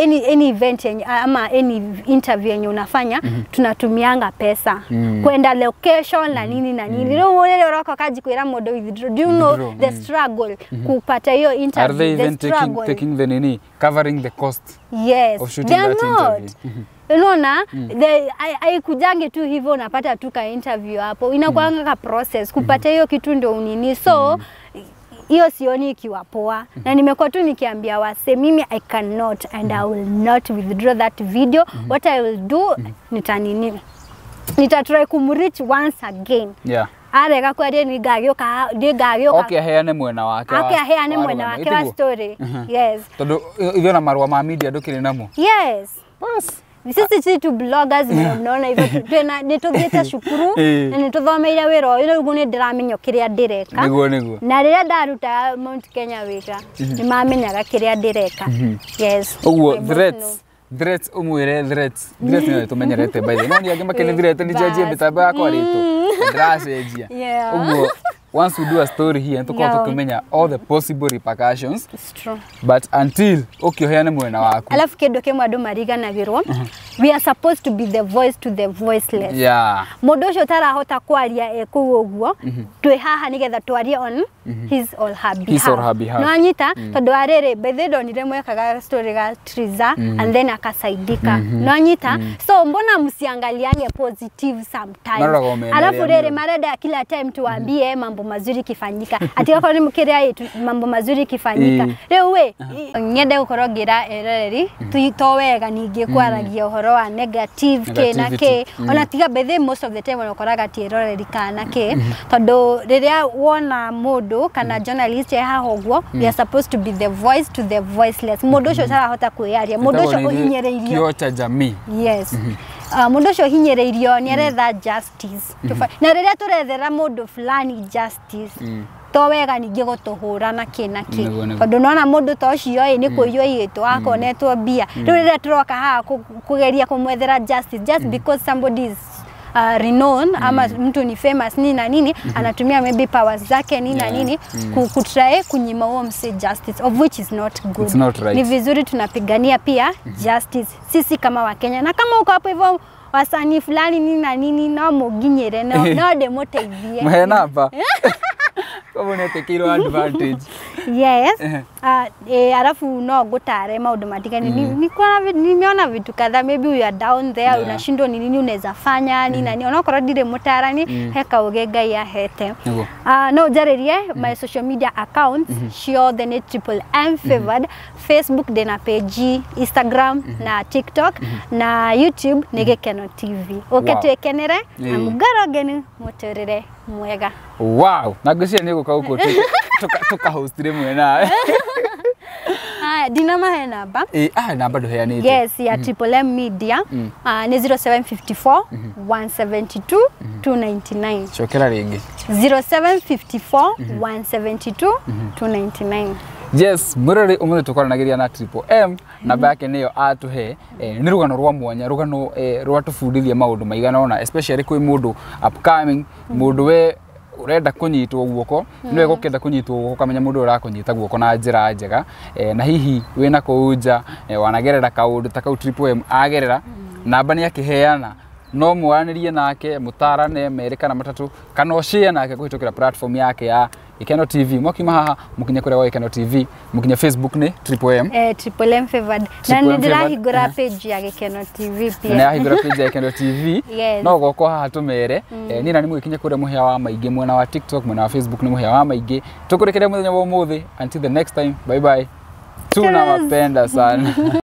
any event yenye, ama any interview yenye unafanya, tunatumianga pesa kwenda location na nini na nini. Rĩu rĩrĩa ũroka ũkanjikwĩra mũndũ withdraw, do you know Withdraw, the struggle kupata hiyo Are interview, they the even taking, struggle? taking the nini, covering the cost Yes, of shooting they are that not. interview? Unaona, haikujangi tu hivyo unapata tu ka interview hapo, inakuanga ka process kupata hiyo kitu ndio unini. So hiyo sioni ikiwa poa, na nimekuwa tu nikiambia wase, mimi I cannot and I will not withdraw that video. What I will do, nitanini, nitatry kumreach once again. Arega kwaria, nĩngagĩũka nĩngagĩũka. Oke aheane mwena wake Ake aheane wa mwena rũgano. wake wa Ĩtiguo? story, yes. Tondũ ithuĩ ona marũa ma media ndũkĩrĩ namo. Yes. Bas. Sisi si tu bloggers vile mnaona hivyo, twĩna nĩ tũthiĩte cukuru na nĩ tũthomeire wĩra ũyũ, rĩu nĩ ndĩramenya kĩrĩa ndĩreka. Nĩguo nĩguo. Na rĩrĩa ndaruta Mount Kenya wĩra, nĩ mamenyaga kĩrĩa ndĩreka, yes. Ũguo My boss threats, threats, ũmwĩre threats, threats nĩ tũmenyerete by the way, no nĩ angĩ makĩnĩ threat nĩ njenjie Bas. mĩtambo yakwa rĩtũ ndĩracenjia. Ũguo once we do a story here, nĩ tũkorwo tũkĩmenya all the possible repercussions. It's true. But until ũkĩoheane mwena waku. Alafu kĩndũ kĩmwe andũ mariganagĩrwo, we are supposed to be the voice to the voiceless. Mũndũ ũcio ũtarahota kwaria e kũu ũguo, twĩ haha nĩgetha twarie on his or her behalf. His or her behalf. No anyita tondũ wa rĩrĩ, bethe ndonire mwekaga story ga Triza and then akasaidika, no anyita. So mbona msiangaliange positive sometimes? Maroraga o mena Alafu ĩrĩa rĩrĩ mĩũru. marenda kila time tuwaambie mambo mazuri ikifanyika, ati okorwo nĩ kĩrĩa mambo mazuri ikifanyika. Rĩu we nyende gũkorwo ngĩra eroreri to wega ningĩ kwaragia ũhoro wa negative kĩ na kĩ. Negativity. Ona tiga bethe, most of the time ũkoraga ti eroreri kana kĩ, tondũ rĩrĩa wona mũndũ kana journalist e haha ũguo, we are supposed to be the voice to the voiceless, mũndũ ũcio ũtarahota kwĩyaria, mũndũ ũcio Ĩtagwo nĩ ithuĩ ũhinyĩrĩirio. Kioo cha jamii. Yes. Mũndũ ũcio ũhinyĩrĩirio nĩ aretha justice. Na rĩrĩa tũrethera mũndũ fulani justice, to wega ningĩ gũtũhũra na kĩ na kĩ. Nĩguo, nĩguo. Tondũ nona mũndũ ta ũcio ĩ nĩ kũiywo aiyĩtwo, akonetwo mbia. Rĩu rĩrĩa tũroka haha kũgeria kũmwethera justice just because somebody is renowned ama mtu ni famous nini na nini, anatumia maybe powers zake nini na nini kutry kunyima huo mse justice, of which is not good. It's not right. Ni vizuri tunapigania pia justice sisi kama Wakenya, na kama uko hapo hivyo wasanii fulani nini na nini, no muginyere, no ndĩmũteithie. Mũhe namba. Koguo nĩ etĩkĩirwo advantage. Yes. Alafu no ngũtare maũndũ matigani. Nimeona vitu kadhaa, maybe you are down there, unashindwa ni nini unaweza fanya nini na nini, onokorwo ndirĩ mũtarani, he kaũgĩ Ngai ahete. Nĩguo. No njarĩrie my social media accounts ciothe nĩ Triple M Favored. Facebook ndĩna page, Instagram na TikTok, na YouTube nĩ Gĩkeno TV. Ũke twĩkenere na mũngoro ngenu mũtũrĩre mwega. Wow, na ngwĩciria nĩ ũgũka gũkũ tũka host rĩmwe nawe. Haya, ndinamahe namba. Ĩ, ah, namba ndũheanĩte. Yes, ya Triple M Media nĩ 0754 172 299. Cokera rĩngĩ. 0754 172 299. Yes, mwĩroreri, ũmũthĩ tũkwaranagĩria na Triple M, namba yake nĩyo atũhe. Nĩ rũgano rwa mwanya, rũgano rwatũbundithia maũndũ maigana ũna, especially kwĩ mũndũ upcoming, mũndũ we ũrenda kũnyitwo guoko. Nĩ wega ũkĩenda kũnyitwo guoko ũkamenya mũndũ ũrĩa ũrakũnyita guoko na njĩra njega. Na hihi wĩna kũu nja, wanagerera kaũndũ ta kau Triple M agerera, namba nĩ akĩheana, no mwaranĩrie nake, mũtarane merĩ kana matatũ, kana ũshare nake kũhĩtũkĩra platform yake ya Gĩkeno TV. Mwakiuma haha mũkinye kũrĩa gwa Gĩkeno TV, mũkinye Facebook nĩ Triple M. Triple M Favored. Na Triple nĩ M Favored. ndĩrahingũra page ya Gĩkeno TV Na pia. nĩ ahingũra page ya Gĩkeno TV. Yes. No goka haha tũmere, niĩ na nĩ mũgĩkinye kũrĩa Mũhĩa wa Maingĩ mwena wa TikTok, mwena wa Facebook nĩ Mũhĩa wa Maingĩ. Tũkũrĩkĩria mũthenya wa ũmũthĩ. Until the next time, bye bye, tunawapenda sana.